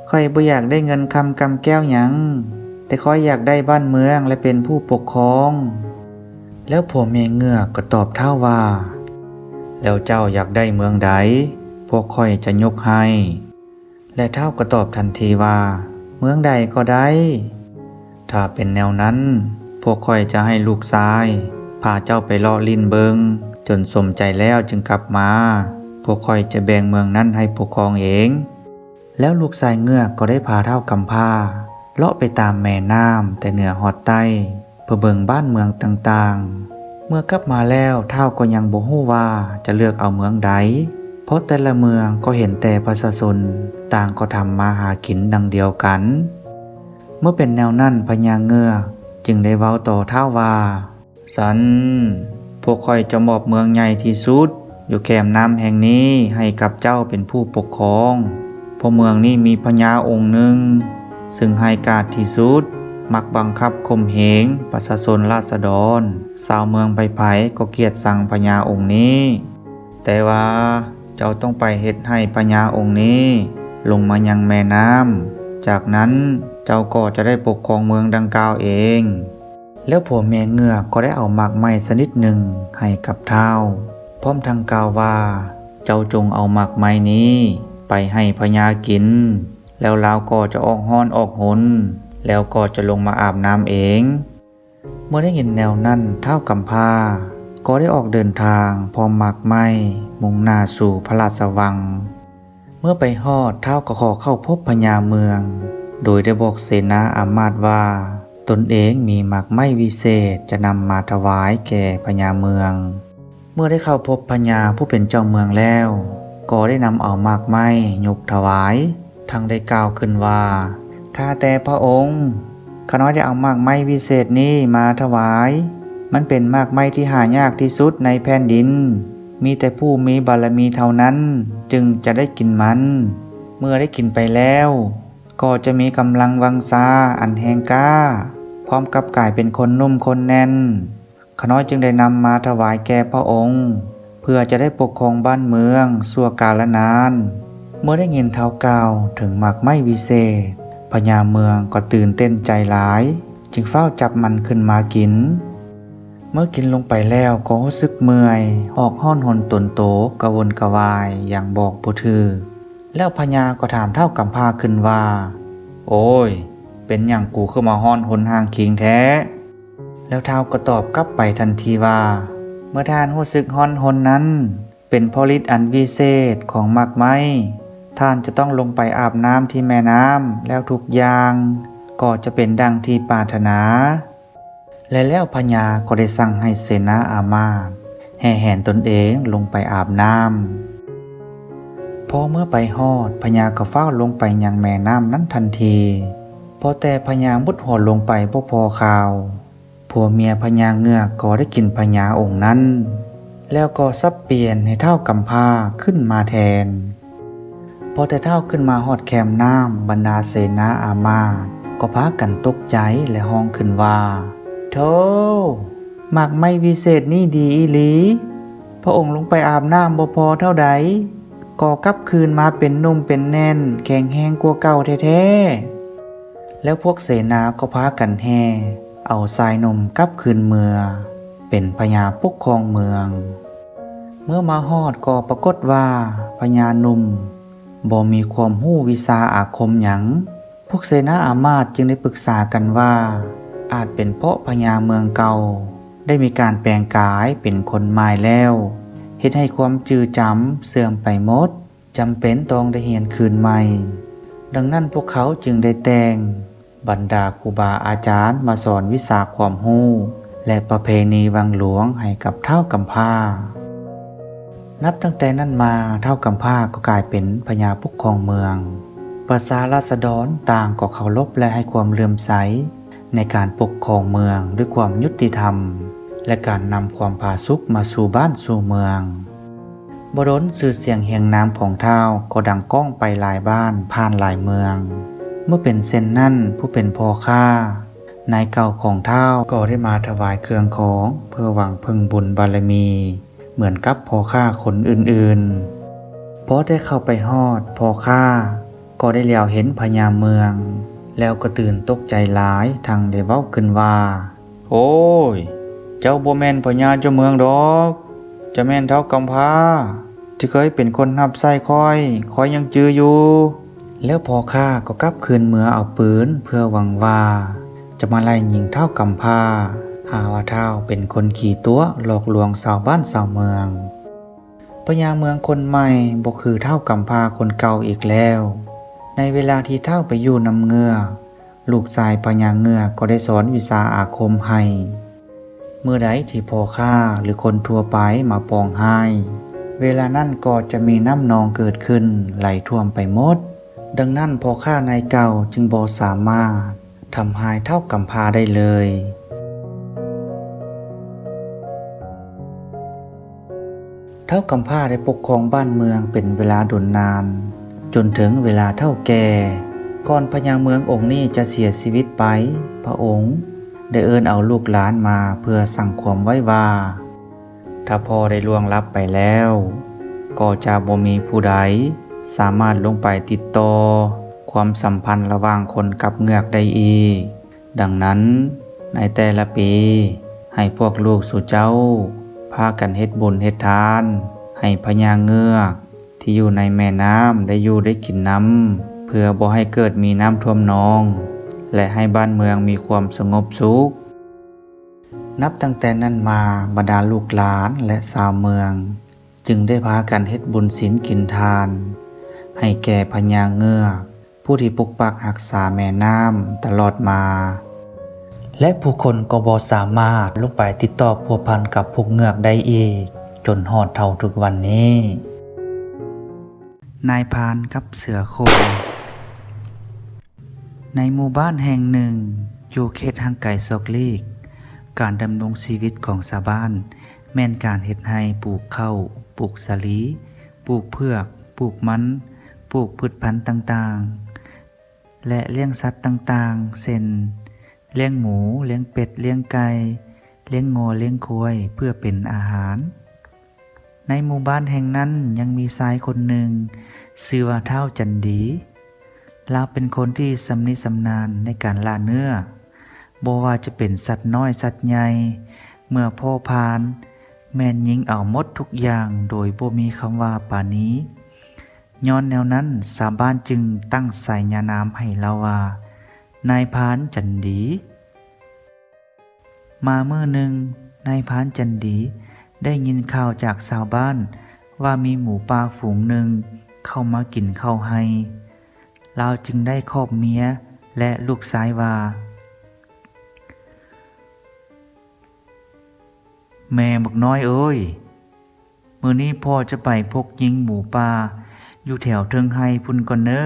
ຂ້ອຍບໍ່ຢາກໄດ້ເງິນຄຳກຳແກ້ວຫຍັງ, ແຕ່ຂ້ອຍຢາກໄດ້ບ້ານເມືອງ ແລະ ເປັນຜູ້ປົກຄອງ. ແລ້ວຜົວເມຍເງືອກກໍຕອບທ້າວວ່າ, ແລ້ວເຈົ້າຢາກໄດ້ເມືອງໃດ? ພວກຂ້ອຍຈະຍົກໃຫ້. ແລະ ທ້າວກໍຕອບທັນທີວ່າ, ເມືອງໃດກໍໄດ້. ຖ້າເປັນແນວນັ້ນ, ພວກຂ້ອຍຈະໃຫ້ລູກຊາຍພາເຈົ້າໄປເລາະຫຼິ້ນເບິ່ງ ຈົນສົມໃຈແລ້ວຈຶ່ງກັບມາ. ພວກຂ້ອຍຈະແບ່ງເມືອງນັ້ນໃຫ້ປົກຄອງເອງ. ແລ້ວລູກຊາຍເງືອກກໍໄດ້ພາທ້າວກຳພ້າເລາະໄປຕາມແມ່ນ້ຳແຕ່ເໜືອຮອດໃຕ້ ເພື່ອເບິ່ງບ້ານເມືອງຕ່າງໆ. ເມື່ອກັບມາແລ້ວ, ທ້າວກໍຍັງບໍ່ຮູ້ວ່າຈະເລືອກເອົາເມືອງໃດ, ເພາະແຕ່ລະເມືອງກໍເຫັນແຕ່ປະຊາຊົນຕ່າງກໍທຳມາຫາກິນດັ່ງດຽວກັນ. ເມື່ອເປັນແນວນັ້ນ, ພະຍາເງືອກຈຶ່ງໄດ້ເວົ້າຕໍ່ທ້າວວ່າ, ສັນ, ພວກຂ້ອຍຈະມອບເມືອງໃຫຍ່ທີ່ສຸດຢູ່ແຄມນ້ຳແຫ່ງນີ້ໃຫ້ກັບເຈົ້າເປັນຜູ້ປົກຄອງ, ເພາະເມືອງນີ້ມີພະຍາອົງໜຶ່ງ ຊຶ່ງຮ້າຍກາດທີ່ສຸດ, ມັກບັງຄັບຂົ່ມເຫງປະຊາຊົນລາຊະດອນ, ຊາວເມືອງໃຜໆກໍກຽດຊັງພະຍາອົງນີ້. ແຕ່ວ່າເຈົ້າຕ້ອງໄປເຮັດໃຫ້ພະຍາອົງນີ້ລົງມາຍັງແມ່ນ້ຳ, ຈາກນັ້ນ ເຈົ້າກໍຈະໄດ້ປົກຄອງເມືອງດັ່ງກ່າວເອງ. ແລ້ວຜົວເມຍເງືອກກໍໄດ້ເອົາໝາກໄມ້ຊະນິດໜຶ່ງໃຫ້ກັບທ້າວ, ພ້ອມທັງກ່າວວ່າ, ເຈົ້າຈົ່ງເອົາໝາກໄມ້ນີ້ໄປໃຫ້ພະຍາກິນ, ແລ້ວລາວກໍຈະອອກຮ້ອນອອກຫົນ, ແລ້ວກໍຈະລົງມາອາບນ້ຳເອງ. ເມື່ອໄດ້ຍິນແນວນັ້ນ, ທ້າວກຳພ້າກໍໄດ້ອອກເດີນທາງພ້ອມໝາກໄມ້, ມຸ່ງໜ້າສູ່ພະລາຊະວັງ. ເມື່ອໄປຮອດ, ທ້າວກໍຂໍເຂົ້າພົບພະຍາເມືອງ, ໂດຍໄດ້ບອກເສນາອາມາດວ່າ ຕົນເອງມີໝາກໄມ້ວິເສດຈະນຳມາຖວາຍແກ່ພະຍາເມືອງ. ເມື່ອໄດ້ເຂົ້າພົບພະຍາຜູ້ເປັນເຈົ້າເມືອງແລ້ວ, ກໍໄດ້ນຳເອົາໝາກໄມ້ຍົກຖວາຍ, ທັງໄດ້ກ່າວຂຶ້ນວ່າ, ຂ້າແຕ່ພະອົງ, ຂ້ານ້ອຍໄດ້ເອົາໝາກໄມ້ວິເສດນີ້ມາຖວາຍ. ມັນເປັນໝາກໄມ້ທີ່ຫາຍາກທີ່ສຸດໃນແຜ່ນດິນ. ມີແຕ່ຜູ້ມີບາລະມີເທົ່ານັ້ນຈຶ່ງຈະໄດ້ກິນມັນ. ເມື່ອໄດ້ກິນໄປແລ້ວ, ກໍຈະມີກຳລັງວັງຊາອັນແຮງກ້າ, ພ້ອມກັບກາຍເປັນຄົນໜຸ່ມຄົນແໜ້ນ. ຂ້ານ້ອຍຈຶ່ງໄດ້ນຳມາຖວາຍແກ່ພະອົງ, ເພື່ອຈະໄດ້ປົກຄອງບ້ານເມືອງຊົ່ວກາລະນານ. ເມື່ອໄດ້ຍິນທ້າວກ່າວເຖິງໝາກໄມ້ວິເສດ, ພະຍາເມືອງກໍຕື່ນເຕັ້ນໃຈຫຼາຍ, ຈຶ່ງຟ້າວຈັບມັນຂຶ້ນມາກິນ. ເມື່ອກິນລົງໄປແລ້ວກໍຮູ້ສຶກເມື່ອຍ, ອອກຮ້ອນຫົນຕົນໂຕ, ກະວົນກະວາຍຢ່າງບອກບໍ່ຖືກ. ແລ້ວພະຍາກໍຖາມທ້າວກຳພ້າຂຶ້ນວ່າ, ໂອ້ຍ, ເປັນຫຍັງກູຄືມາຮ້ອນຫົນຮ່າງຄີງແທ້? ແລ້ວທ້າວກໍຕອບກັບໄປທັນທີວ່າ, ເມື່ອທ່ານຮູ້ສຶກຮ້ອນຫົນນັ້ນ, ເປັນເພາະລິດອັນວິເສດຂອງໝາກໄມ້. ທ່ານຈະຕ້ອງລົງໄປອາບນ້ຳທີ່ແມ່ນ້ຳ, ແລ້ວທຸກຢ່າງກໍຈະເປັນດັ່ງທີ່ປາດຖະໜາ. ແລະ ແລ້ວພະຍາກໍໄດ້ສັ່ງໃຫ້ເສນາອາມາດແຫ່ແຫນຕົນເອງລົງໄປອາບນ້ຳ. ພໍເມື່ອໄປຮອດ, ພະຍາກໍຟ້າວລົງໄປຍັງແມ່ນ້ຳນັ້ນທັນທີ. ພໍແຕ່ພະຍາມຸດຫົວລົງໄປບໍ່ພໍຂ່າວ, ຜົວເມຍພະຍາເງືອກກໍໄດ້ກິນພະຍາອົງນັ້ນ, ແລ້ວກໍສັບປ່ຽນໃຫ້ທ້າວກຳພ້າຂຶ້ນມາແທນ. ພໍແຕ່ທ້າວຂຶ້ນມາຮອດແຄມນ້ຳ, ບັນດາເສນາອາມາດກໍພາກັນຕົກໃຈ ແລະ ຮ້ອງຂຶ້ນວ່າ, ໂທ້! ໝາກໄມ້ວິເສດນີ້ດີອີ່ຫຼີ! ພະອົງລົງໄປອາບນ້ຳບໍ່ພໍເທົ່າໃດ, ກໍກັບຄືນມາເປັນໜຸ່ມເປັນແໜ້ນ, ແຂງແຮງກວ່າເກົ່າແທ້ໆ. ແລ້ວພວກເສນາກໍພາກັນແຫ່ເອົາຊາຍໜຸ່ມກັບຄືນເມືອເປັນພະຍາປົກຄອງເມືອງ. ເມື່ອມາຮອດກໍປາກົດວ່າພະຍາໜຸ່ມບໍ່ມີຄວາມຮູ້ວິຊາອາຄົມຫຍັງ. ພວກເສນາອາມາດຈຶ່ງໄດ້ປຶກສາກັນວ່າ ອາດເປັນເພາະພະຍາເມືອງເກົ່າໄດ້ມີການແປງກາຍເປັນຄົນໃໝ່ແລ້ວ, ເຮັດໃຫ້ຄວາມຈື່ຈຳເສື່ອມໄປໝົດ, ຈຳເປັນຕ້ອງໄດ້ຮຽນຄືນໃໝ່. ດັ່ງນັ້ນພວກເຂົາຈຶ່ງໄດ້ແຕ່ງ ບັນດາຄູບາອາຈານມາສອນວິຊາຄວາມຮູ້ ແລະ ປະເພນີວັງຫຼວງໃຫ້ກັບທ້າວກຳພ້າ. ນັບຕັ້ງແຕ່ນັ້ນມາ, ທ້າວກຳພ້າກໍກາຍເປັນພະຍາປົກຄອງເມືອງ. ປະຊາລາຊະດອນຕ່າງກໍເຄົາລົບ ແລະ ໃຫ້ຄວາມເຫຼື້ອມໃສໃນການປົກຄອງເມືອງດ້ວຍຄວາມຍຸຕິທຳ ແລະ ການນຳຄວາມຜາສຸກມາສູ່ບ້ານສູ່ເມືອງ. ບໍ່ດົນຊື່ສຽງຮຽງນາມຂອງທ້າວກໍດັງກ້ອງໄປຫຼາຍບ້ານຜ່ານຫຼາຍເມືອງ. ເມື່ອເປັນເຊັ່ນນັ້ນ, ຜູ້ເປັນພໍ່ຄ້ານາຍເກົ່າຂອງທ້າວກໍໄດ້ມາຖວາຍເຄື່ອງຂອງເພື່ອຫວັງເພິ່ງບຸນບາລະມີເໝືອນກັບພໍ່ຄ້າຄົນອື່ນໆ. ພໍແຕ່ເຂົ້າໄປຮອດ, ພໍ່ຄ້າກໍໄດ້ຫຼຽວເຫັນພະຍາເມືອງ ແລ້ວກໍຕື່ນຕົກໃຈຫຼາຍ, ທັງໄດ້ເວົ້າຂຶ້ນວ່າ, ໂອ້ຍ! ເຈົ້າບໍ່ແມ່ນພະຍາເຈົ້າເມືອງດອກ, ຈະແມ່ນທ້າວກຳພ້າທີ່ເຄີຍເປັນຄົນຮັບໃຊ້ຂ້ອຍ, ຂ້ອຍຍັງຈື່ຢູ່. ແລ້ວພໍ່ຄ້າກໍກັບຄືນເມືອເອົາປືນເພື່ອຫວັງວ່າຈະມາໄລ່ຍິງທ້າວກຳພ້າ, ຫາວ່າທ້າວເປັນຄົນຂີ້ຕົວະຫຼອກລວງຊາວບ້ານຊາວເມືອງ. ພະຍາເມືອງຄົນໃໝ່ບໍ່ຄືທ້າວກຳພ້າຄົນເກົ່າອີກແລ້ວ. ໃນເວລາທີ່ທ້າວໄປຢູ່ນຳເງືອກ, ລູກຊາຍພະຍາເງືອກກໍໄດ້ສອນວິຊາອາຄົມໃຫ້. ເມື່ອໃດທີ່ພໍ່ຄ້າ ຫຼື ຄົນທົ່ວໄປມາປອງຮ້າຍ, ເວລານັ້ນກໍຈະມີນ້ຳນອງເກີດຂຶ້ນໄຫຼຖ້ວມໄປໝົດ. ດັ່ງນັ້ນພໍ່ຄ້ານາຍເກົ່າຈຶ່ງບໍ່ສາມາດທຳຮ້າຍທ້າວກຳພ້າໄດ້ເລີຍ. ທ້າວກຳພ້າໄດ້ປົກຄອງບ້ານເມືອງເປັນເວລາດົນນານ, ຈົນເຖິງເວລາເຖົ້າແກ່. ກ່ອນພະຍາເມືອງອົງນີ້ຈະເສຍຊີວິດໄປ, ພະອົງໄດ້ເອີ້ນເອົາລູກຫຼານມາເພື່ອສັ່ງຄວາມໄວ້ວ່າ, ຖ້າພໍ່ໄດ້ລ່ວງລັບໄປແລ້ວ, ກໍຈະບໍ່ມີຜູ້ໃດສາມາດລົງໄປຕິດຕໍ່ຄ ຄວາມສຳພັນລະຫວ່າງຄົນກັບເງືອກໄດ້ອີກ. ດັ່ງນັ້ນ, ໃນແຕ່ລະປີ, ໃຫ້ພວກລູກສູ່ເຈົ້າພາກັນເຮັດບຸນເຮັດທານ ໃຫ້ພະຍາເງືອກທີ່ຢູ່ໃນແມ່ນ້ຳໄດ້ຢູ່ໄດ້ກິນນຳ, ເພື່ອບໍ່ໃຫ້ເກີດມີນ້ຳຖ້ວມນອງ ແລະ ໃຫ້ບ້ານເມືອງມີຄວາມສະຫງົບສຸກ. ນັບຕັ້ງແຕ່ນັ້ນມາ, ບັນດາລູກຫຼານ ແລະ ຊາວເມືອງ ຈຶ່ງໄດ້ພາກັນເຮັດບຸນສິນກິນທານ ໃຫ້ແກ່ພະຍາເງືອກ ຜູ້ທີ່ປົກປັກຮັກສາແມ່ນ້ຳຕະຫຼອດມາ ແລະ ຜູ້ຄົນກໍບໍ່ສາມາດລົງໄປຕິດຕໍ່ພົວພັນກັບພວກເງືອກໄດ້ອີກ ຈົນຮອດເທົ່າທຸກວັນນີ້. ນາຍພານກັບເສືອໂຄ່ງ. ໃນໝູ່ບ້ານແຫ່ງໜຶ່ງ ຢູ່ເຂດຫ່າງໄກສອກຫຼີກ, ການດຳລົງຊີວິດຂອງຊາວບ້ານ ແມ່ນການເຮັດໄຮ່, ປູກເຂົ້າ, ປູກສາລີ, ປູກເຜືອກ, ປູກມັນ, ປູກພືດພັນຕ່າງໆ ແລະ ລ້ຽງສັດຕ່າງໆ ເຊັ່ນ ລ້ຽງໝູ, ລ້ຽງເປັດ, ລ້ຽງໄກ່, ລ້ຽງງົວ, ລ້ຽງຄວາຍ ເພື່ອເປັນອາຫານ. ໃນໝູ່ບ້ານແຫ່ງນັ້ນຍັງມີຊາຍຄົນໜຶ່ງ ຊື່ວ່າທ້າວຈັນດີ. ລາວເປັນຄົນທີ່ຊຳນິຊຳນານໃນການລ່າເນື້ອ, ບໍ່ວ່າຈະເປັນສັດນ້ອຍສັດໃຫຍ່, ເມື່ອພໍ່ຜ່ານ ແມ່ນຍິງເອົາໝົດທຸກຢ່າງໂດຍບໍ່ມີຄຳວ່າປານີ. ຍ້ອນແນວນັ້ນ, ຊາວບ້ານຈຶ່ງຕັ້ງສາຍານາມໃຫ້ລາວວ່າ ນາຍພານຈັນດີ. ມາມື້ໜຶ່ງ, ນາຍພານຈັນດີໄດ້ຍິນຂ່າວຈາກຊາວບ້ານວ່າມີໝູປ່າຝູງໜຶ່ງເຂົ້າມາກິນເຂົ້າໄຮ່. ລາວຈຶ່ງໄດ້ຂອບເມຍ ແລະ ລູກຊາຍວ່າ, ແມ່ບັກນ້ອຍເອີຍ, ມື້ນີ້ພໍ່ຈະໄປພົກຍິງໝູປ່າຢູ່ແຖວເທິງໄຮ່ພຸ້ນກ່ອນເນີ.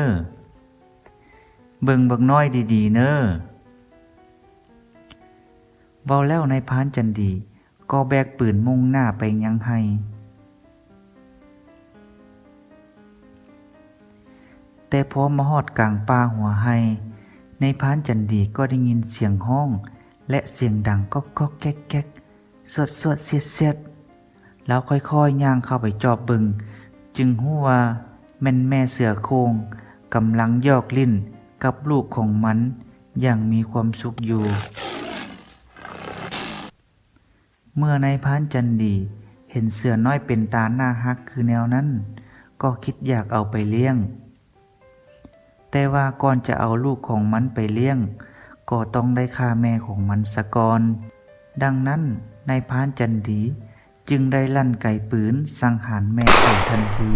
ເບິ່ງບັກນ້ອຍດີໆເນີ. ເວົ້າແລ້ວນາຍພານຈັນດີກໍແບກປືນມຸ່ງໜ້າໄປຍັງໄຮ່. ແຕ່ພໍມາຮອດກາງປ່າຫົວໄຮ່, ນາຍພານຈັນດີກໍໄດ້ຍິນສຽງຮ້ອງ ແລະ ສຽງດັງກອກໆແກກໆ ສວດໆຊຽດໆ. ລາວຄ່ອຍໆຍ່າງເຂົ້າໄປຈອບເບິ່ງ, ຈຶ່ງຮູ້ວ່າແມ່ນແມ່ເສືອໂຄ່ງກຳລັງຢອກຫຼິ້ນກັບລູກຂອງມັນຢ່າງມີຄວາມສຸກຢູ່. ເມື່ອນາຍພານຈັນດີເຫັນເສືອນ້ອຍເປັນຕາໜ້າຮັກຄືແນວນັ້ນ, ກໍຄິດຢາກເອົາໄປລ້ຽງ. ແຕ່ວ່າກ່ອນຈະເອົາລູກຂອງມັນໄປລ້ຽງ, ກໍຕ້ອງໄດ້ຂ້າແມ່ຂອງມັນສາກ່ອນ. ດັ່ງນັ້ນ, ນາຍພານຈັນດີຈຶ່ງໄດ້ລັ່ນໄກປືນສັງຫານແມ່ເສືອທັນທີ.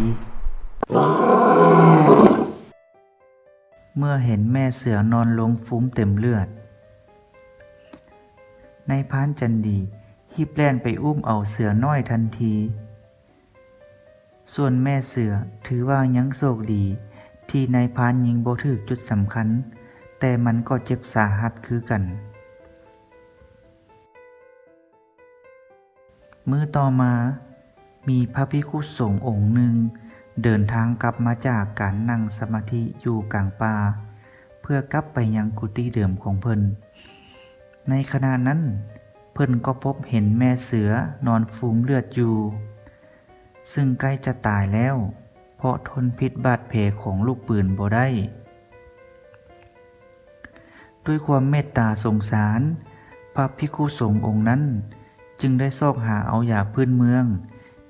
ເມື່ອເຫັນແມ່ເສືອນອນລົງຟູມເຕັມເລືອດ, ນາຍພານຈັນດີຮີບແລ່ນໄປອຸ້ມເອົາເສືອນ້ອຍທັນທີ. ສ່ວນແມ່ເສືອຖືວ່າຍັງໂຊກດີທີ່ນາຍພານຍິງບໍ່ຖືກຈຸດສຳຄັນ, ແຕ່ມັນກໍເຈັບສາຫັດຄືກັນ. ມື້ຕໍ່ມາ, ມີພະພິກຂຸສົງອົງໜຶ່ງເດີນທາງກັບມາຈາກການນັ່ງສະມາທິຢູ່ກາງປ່າ ເພື່ອກັບໄປຍັງກຸຕິເດີມຂອງເພິ່ນ. ໃນຂະນະນັ້ນ, ເພິ່ນກໍພົບເຫັນແມ່ເສືອນອນຟູມເລືອດຢູ່, ຊຶ່ງໃກ້ຈະຕາຍແລ້ວ ເພາະທົນພິດບາດແຜຂອງລູກປືນບໍ່ໄດ້. ດ້ວຍຄວາມເມດຕາສົງສານ, ພະພິກຂຸສົງອົງນັ້ນຈຶ່ງໄດ້ຊອກຫາເອົາຢາພື້ນເມືອງ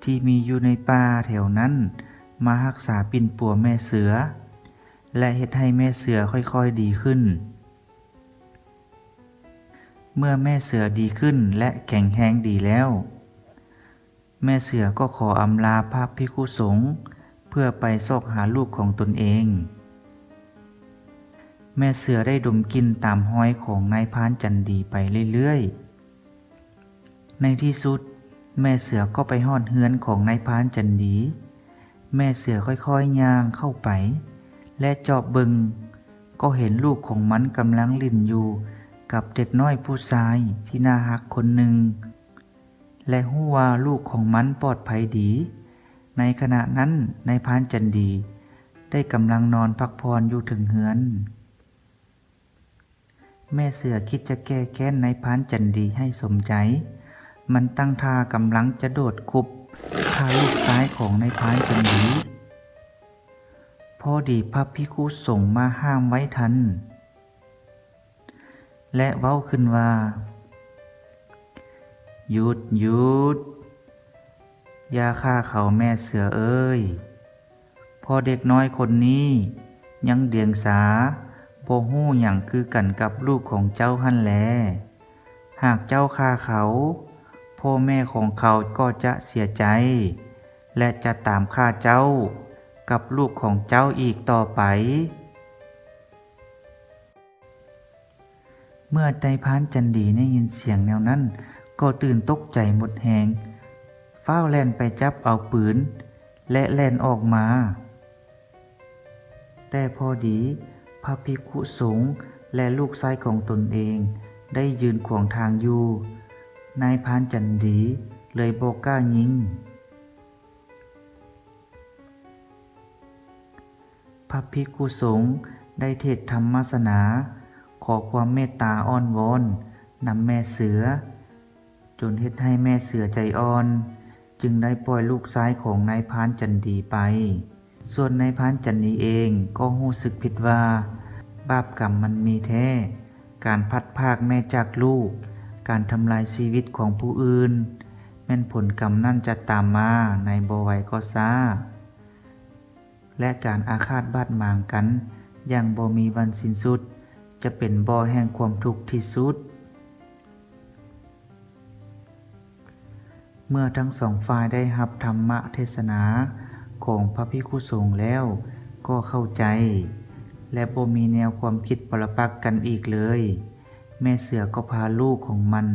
ທີ່ມີຢູ່ໃນປ່າແຖວນັ້ນມາຮັກສາປິ່ນປົວແມ່ເສືອ ແລະ ເຮັດໃຫ້ແມ່ເສືອຄ່ອຍໆດີຂຶ້ນ. ເມື່ອແມ່ເສືອດີຂຶ້ນ ແລະ ແຂງແຮງດີແລ້ວ, ແມ່ເສືອກໍຂໍອຳລາພະພິກຂຸສົງເພື່ອໄປຊອກຫາລູກຂອງຕົນເອງ. ແມ່ເສືອໄດ້ດົມກິ່ນຕາມຮອຍຂອງນາຍພານຈັນດີໄປເລື້ອຍໆ. ໃນທີ່ສຸດ, ແມ່ເສືອກໍໄປຮອດເຮືອນຂອງນາຍພານຈັນດີ. ແມ່ເສືອຄ່ອຍໆຍ່າງເຂົ້າໄປ ແລະ ຈອບເບິ່ງ, ກໍເຫັນລູກຂອງມັນກຳລັງຫຼິ້ນຢູ່ກັບເດັກນ້ອຍຜູ້ຊາຍທີ່ໜ້າຮັກຄົນໜຶ່ງ ແລະ ຮູ້ວ່າລູກຂອງມັນປອດໄພດີ. ໃນຂະນະນັ້ນ, ນາຍພານຈັນດີໄດ້ກຳລັງນອນພັກຜ່ອນຢູ່ເທິງເຮືອນ. ແມ່ເສືອຄິດຈະແກ້ແຄ້ນນາຍພານຈັນດີໃຫ້ສົມໃຈ. ມັນຕັ້ງທ່າກຳລັງຈະໂດດຄຸບຂ້າລູກຊາຍຂອງນາຍພານຈັນດີ. ເພ ພໍດີພະພິກຂຸສົງມາຫ້າມໄວ້ທັນ ແລະ ເວົ້າຂຶ້ນວ່າ, ຢຸດ, ຢຸດ, ຢ່າຂ້າເຂົາແມ່ເສືອເອີຍ. ເພາະເດັກນ້ອຍຄົນນີ້ຍັງດຽງສາ, ບໍ່ຮູ້ຫຍັງຄືກັນກັບລູກຂອງເຈົ້າຫັ້ນແລ. ຫາກເຈົ້າຂ້າເຂົາ, ພໍ່ແມ່ຂອງເຂົາກໍຈະເສຍໃຈ ແລະ ຈະຕາມຂ້າເຈົ້າກັບລູກຂອງເຈົ້າອີກຕໍ່ໄປ. ເມື່ອນາຍພານຈັນດີໄດ້ຍິນສຽງແນວນັ້ນ ກໍຕື່ນຕົກໃຈໝົດແຮງ, ຟ້າວແລ່ນໄປຈັບເອົາປືນ ແລະ ແລ່ນອອກມາ. ແຕ່ພໍດີພະພິກຂຸສົງ ແລະ ລູກຊາຍຂອງຕົນເອງໄດ້ຢືນຂວາງທາງຢູ່, ນາຍພານຈັນດີເລີຍບໍ່ກ້າຍິງ. ພະພິກຂຸສົງໄດ້ເທດທຳມະສະໜາ ຂໍຄວາມເມດຕາອ້ອນວອນນຳແມ່ເສືອ, ຈົນເຮັດໃຫ້ແມ່ເສືອໃຈອ່ອນ, ຈຶ່ງໄດ້ປ່ອຍລູກຊາຍຂອງນາຍພານຈັນດີໄປ. ສ່ວນນາຍພານຈັນດີເອງກໍຮູ້ສຶກຜິດວ່າ ບາບກຳມັນມີແທ້, ການພັດພາກແມ່ຈາກລູກ, ການທຳລາຍຊີວິດຂອງຜູ້ອື່ນ, ແມ່ນຜົນກຳນັ້ນຈະຕາມມາໃນບໍ່ໄວກໍຊ້າ. ແລະ ການອາຄາດບາດໝາງກັນຢ່າງບໍ່ມີວັນສິ້ນສຸດ ຈະເປັນບໍ່ແຫ່ງຄວາມທຸກທີ່ສຸດ. ເມື່ອທັງສອງຝ່າຍໄດ້ຮັບທຳມະເທດສະໜາຂອງພະພິກຂຸສົງແລ້ວ ກໍເຂົ້າໃຈ ແລະ ບໍ່ມີແນວຄວາມຄິດປໍລະປັກກັນອີກເລີຍ. ແມ່ເສືອກໍພາລູກຂອງມັນ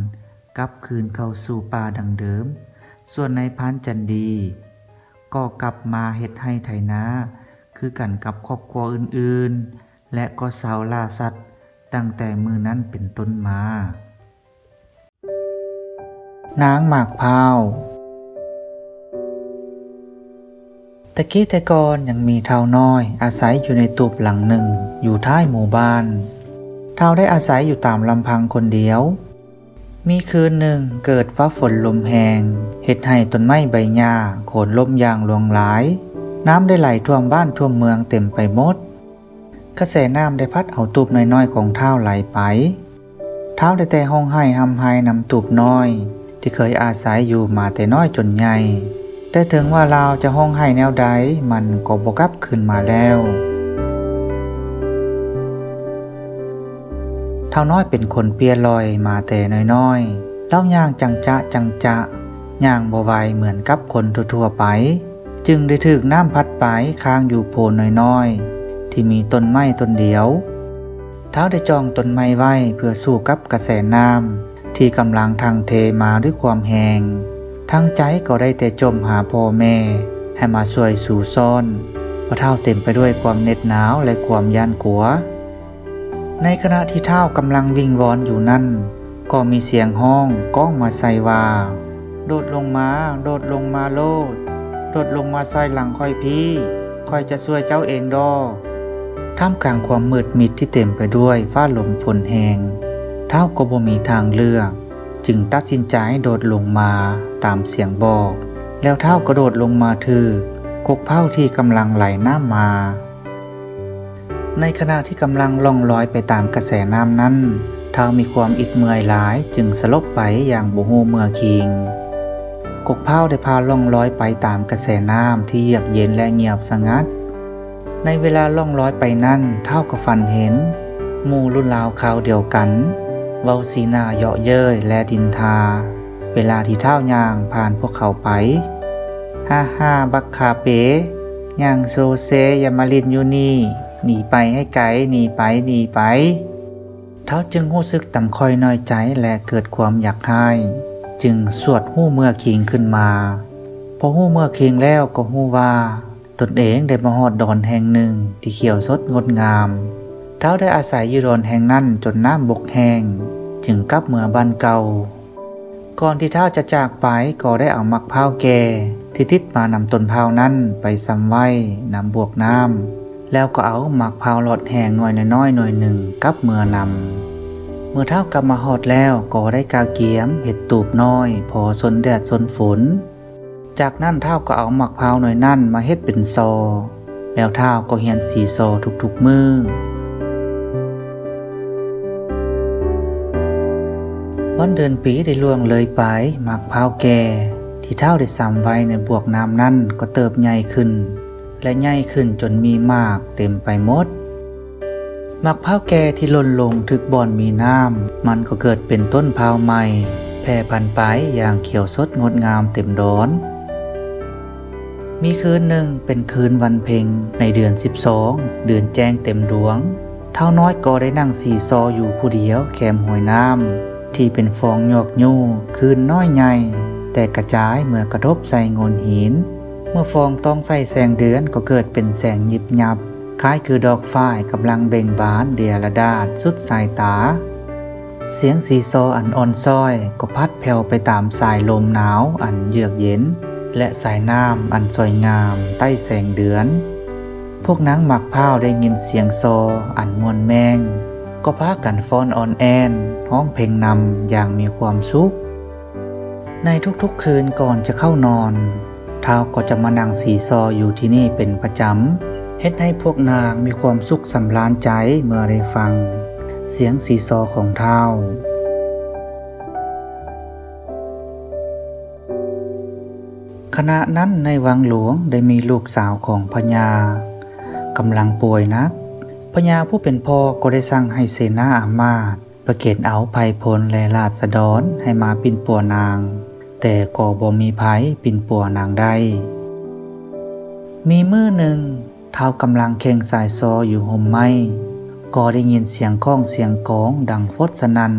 ກັບຄືນເຂົ້າສູ່ປ່າດັ່ງເດີມ, ສ່ວນນາຍພານຈັນດີ ກໍກັບມາເຮັດໄຮ່ໄຖນາຄືກັນກັບຄອບຄົວອື່ນໆ ແລະ ກໍຊາວລ່າສັດຕັ້ງແຕ່ມື້ນັ້ນເປັນຕົ້ນມາ. ນາງໝາກພ້າວ. ແຕ່ກີ້ແຕ່ກ່ອນຍັງມີທ້າວນ້ອຍອາໄສຢູ່ໃນຕູບຫຼັງໜຶ່ງຢູ່ທ້າຍໝູ່ບ້ານ. ທ້າວໄດ້ອາໄສຢູ່ຕາມລຳພັງຄົນດຽວ. ມີຄືນໜຶ່ງເກີດຟ້າຝົນລົມແຮງ ເຮັດໃຫ້ຕົ້ນໄມ້ໃບຫຍ້າໂຄ່ນລົ້ມຢ່າງຫຼວງຫຼາຍ, ນ້ຳໄດ້ໄຫຼຖ້ວມບ້ານທົ່ວມເມືອງເຕັມໄປໝົດ. ກະແສນ້ຳໄດ້ພັດເອົາຕູບນ້ອຍໆຂອງທ້າວໄຫຼໄປ. ທ້າວໄດ້ແຕ່ຮ້ອງໄຫ້ຮ່ຳໄຫ້ນຳຕູບນ້ອຍທີ່ເຄີຍອາໄສຢູ່ມາແຕ່ນ້ອຍຈົນໃຫຍ່, ແຕ່ເຖິງວ່າລາວຈະຮ້ອງໄຫ້ແນວໃດ ມັນກໍບໍ່ກັບຄືນມາແລ້ວ. ທ້າວນ້ອຍເປັນຄົນເປ້ຍລ່ອຍມາແຕ່ນ້ອຍໆ, ລາວຍ່າງຈັງຈະຈັງຈະ, ຍ່າງບໍ່ໄວເໝືອນກັບຄົນທົ່ວໆໄປ, ຈຶ່ງໄດ້ຖືກນ້ຳພັດໄປຄ້າງຢູ່ໂພນນ້ອຍໆທີ່ມີຕົ້ນໄມ້ຕົ້ນດຽວ. ທ້າວໄດ້ຈ່ອງຕົ້ນໄມ້ໄວ້ເພື່ອສູ້ກັບກະແສນ້ຳທີ່ກຳລັງຖັ່ງເທມາດ້ວຍຄວາມແຮງ. ທາງໃຈກໍໄດ້ແຕ່ຈົ່ມຫາພໍ່ແມ່ໃຫ້ມາຊ່ວຍສູ້ຊ້ອນ, ເພາະທ້າວເຕັມໄປດ້ວຍຄວາມເໜັດໜາວ ແລະ ຄວາມຢ້ານກົວ. ໃນຂະນະທີ່ທ້າວກຳລັງວິງວອນຢູ່ນັ້ນ, ກໍມີສຽງຮ້ອງກ້ອງມາໃສ່ວ່າ, ໂດດລົງມາ, ໂດດລົງມາໂລດ, ໂດດລົງມາຊ່ອຍຫຼັງຂ້ອຍພີ້, ຂ້ອຍຈະຊ່ວຍເຈົ້າເອງດອກ. ທ່າມກາງຄວາມມືດມິດທີ່ເຕັມໄປດ້ວຍຟ້າລົມຝົນແຮງ, ທ້າວກໍບໍ່ມີທາງເລືອກ, ຈຶ່ງຕັດສິນໃຈໂດດລົງມາຕາມສຽງບອກ, ແລ້ວທ້າວກໍໂດດລົງມາຖືກກົກເພົ້າທີ່ກຳລັງໄຫຼນ້ຳມາ. ໃນຂະນະທີ່ກຳລັງລ່ອງລອຍໄປຕາມກະແສນ້ຳນັ້ນ, ທ້າວມີຄວາມອິດເມື່ອຍຫຼາຍ ຈຶ່ງສະຫຼົບໄປຢ່າງບໍ່ຮູ້ເມື່ອຄີງ. ກົກເພົ້າໄດ້ພາລ່ອງລອຍໄປຕາມກະແສນ້ຳທີ່ເຍືອກເຢັນ ແລະ ງຽບສະຫງັດ. ໃນເວລາລ່ອງລອຍໄປນັ້ນ, ທ້າວກໍຝັນເຫັນໝູ່ລຸ້ນລາວຄາວດຽວກັນ ເວົ້າສີໜ້າເຍາະເຍີ້ຍ ແລະ ນິນທາ ເວລາທີ່ທ້າວຍ່າງຜ່ານພວກເຂົາໄປ. ຮາໆ ບັກຂາເປ, ຍ່າງໂຊເຊ, ຢ່າມາຫຼິ້ນຢູ່ນີ້, ໜີໄປໃຫ້ໄກ, ໜີໄປ, ໜີໄປ. ທ້າວຈຶ່ງຮູ້ສຶກຕ່ຳຕ້ອຍນ້ອຍໃຈ ແລະ ເກີດຄວາມຢາກຮ້າຍ, ຈຶ່ງສວດຮູ້ເມື່ອຄີງຂຶ້ນມາ. ພໍຮູ້ເມື່ອຄີງແລ້ວກໍຮູ້ວ່າ ຕົນເອງໄດ້ມາຮອດດອນແຫ່ງໜຶ່ງທີ່ຂຽວສົດງົດງາມ. ທ້າວໄດ້ອາໄສຢູ່ດອນແຫ່ງນັ້ນຈົນນ້ຳບົກແຫ້ງ, ຈຶ່ງກັບເມືອບ້ານເກົ່າ. ກ່ອນທີ່ທ້າວຈະຈາກໄປ, ກໍໄດ້ເອົາໝາກພ້າວແກ່ທີ່ຕິດມານຳຕົ້ນພ້າວນັ້ນໄປຊຳໄວ້ນຳບວກນ້ຳ, ແລ້ວກໍເອົາໝາກພ້າວຫຼອດແຫ້ງໜ່ວຍນ້ອຍໆໜ່ວຍໜຶ່ງກັບເມືອນຳ. ເມື່ອທ້າວກັບມາຮອດແລ້ວ, ກໍໄດ້ກະກຽມເຮັດຕູບນ້ອຍພໍຊົນແດດຊົນຝົນ. ຈາກນັ້ນທ້າວກໍເອົາໝາກພ້າວໜ່ວຍນັ້ນມາເຮັດເປັນຊໍ່, ແລ້ວທ້າວກໍຮຽນຊີຊໍທຸກໆມື້. ວັນເດືອນປີໄດ້ລ່ວງເລີຍໄປ, ໝາກພ້າວແກ່ທີ່ທ້າວໄດ້ຊຳໄວ້ໃນບວກນ້ຳນັ້ນກໍເຕີບໃຫຍ່ຂຶ້ນ ແລະ ໃຫຍ່ຂຶ້ນຈົນມີໝາກເຕັມໄປໝົດ. ໝາກພ້າວແກ່ທີ່ຫຼົ່ນລົງຖືກບ່ອນມີນ້ຳ, ມັນກໍເກີດເປັນຕົ້ນພ້າວໃໝ່ ແຜ່ພັນໄປຢ່າງຂຽວສົດງົດງາມເຕັມດອນ. ມີຄືນໜຶ່ງເປັນຄືນວັນເພັງໃນເດືອນສິບສອງ, ເດືອນແຈ້ງເຕັມດວງ, ທ້າວນ້ອຍກໍໄດ້ນັ່ງຊີຊໍຢູ່ຜູ້ດຽວແຄມຫ້ວຍນ້ຳ ທີ່ເປັນຟອງຍອກຍູ້ຄື້ນນ້ອຍໃຫຍ່ ແຕກກະຈາຍເມື່ອກະທົບໃສ່ໂງ່ນຫີນ. ເມື່ອຟອງຕ້ອງໃສ່ແສງເດືອນກໍເກີດເປັນແສງຍິບຍັບ ຄ້າຍຄືດອກຝ້າຍກຳລັງເບັ່ງບານເດຍລະດາດສຸດສາຍຕາ. ສຽງຊີຊໍອັນອ່ອນຊ້ອຍກໍພັດແຜ່ວໄປຕາມສາຍລົມໜາວອັນເຢືອກເຢັນ ແລະ ສາຍນ້ຳອັນສວຍງາມໃຕ້ແສງເດືອນ. ພວກນາງໝາກພ້າວໄດ້ຍິນສຽງຊໍອັນມ່ວນແມງ ກໍພາກັນຟ້ອນອອນແອນຮ້ອງເພງນຳຢ່າງມີຄວາມສຸກ. ໃນທຸກໆຄືນກ່ອນຈະເຂົ້ານອນ, ທ້າວກໍຈະມານັ່ງຊີຊໍຢູ່ທີ່ນີ້ເປັນປະຈຳ, ເຮັດໃຫ້ພວກນາງມີຄວາມສຸກສຳລານໃຈເມື່ອໄດ້ຟັງສຽງຊີຊໍຂອງທ້າວ. ຂະນະນັ້ນໃນວັງຫຼວງໄດ້ມີລູກສາວຂອງພະຍາກຳລັງປ່ວຍໜັກ. ພະຍາຜູ້ເປັນພໍ່ກໍໄດ້ສັ່ງໃຫ້ເສນາອາມາດ ປະເກນເອົາໄພພົນ ແລະ ລາຊະດອນໃຫ້ມາປິ່ນປົວນາງ, ແຕ່ກໍບໍ່ມີໃຜປິ່ນປົວນາງໄດ້. ມີມື້ໜຶ່ງ, ທ້າວກຳລັງເຄັ່ງສາຍຊໍຢູ່ຮົ່ມໄມ້, ກໍໄດ້ຍິນສຽງຂ້ອງສຽງກອງດັງຟົດສະໜັ່ນ,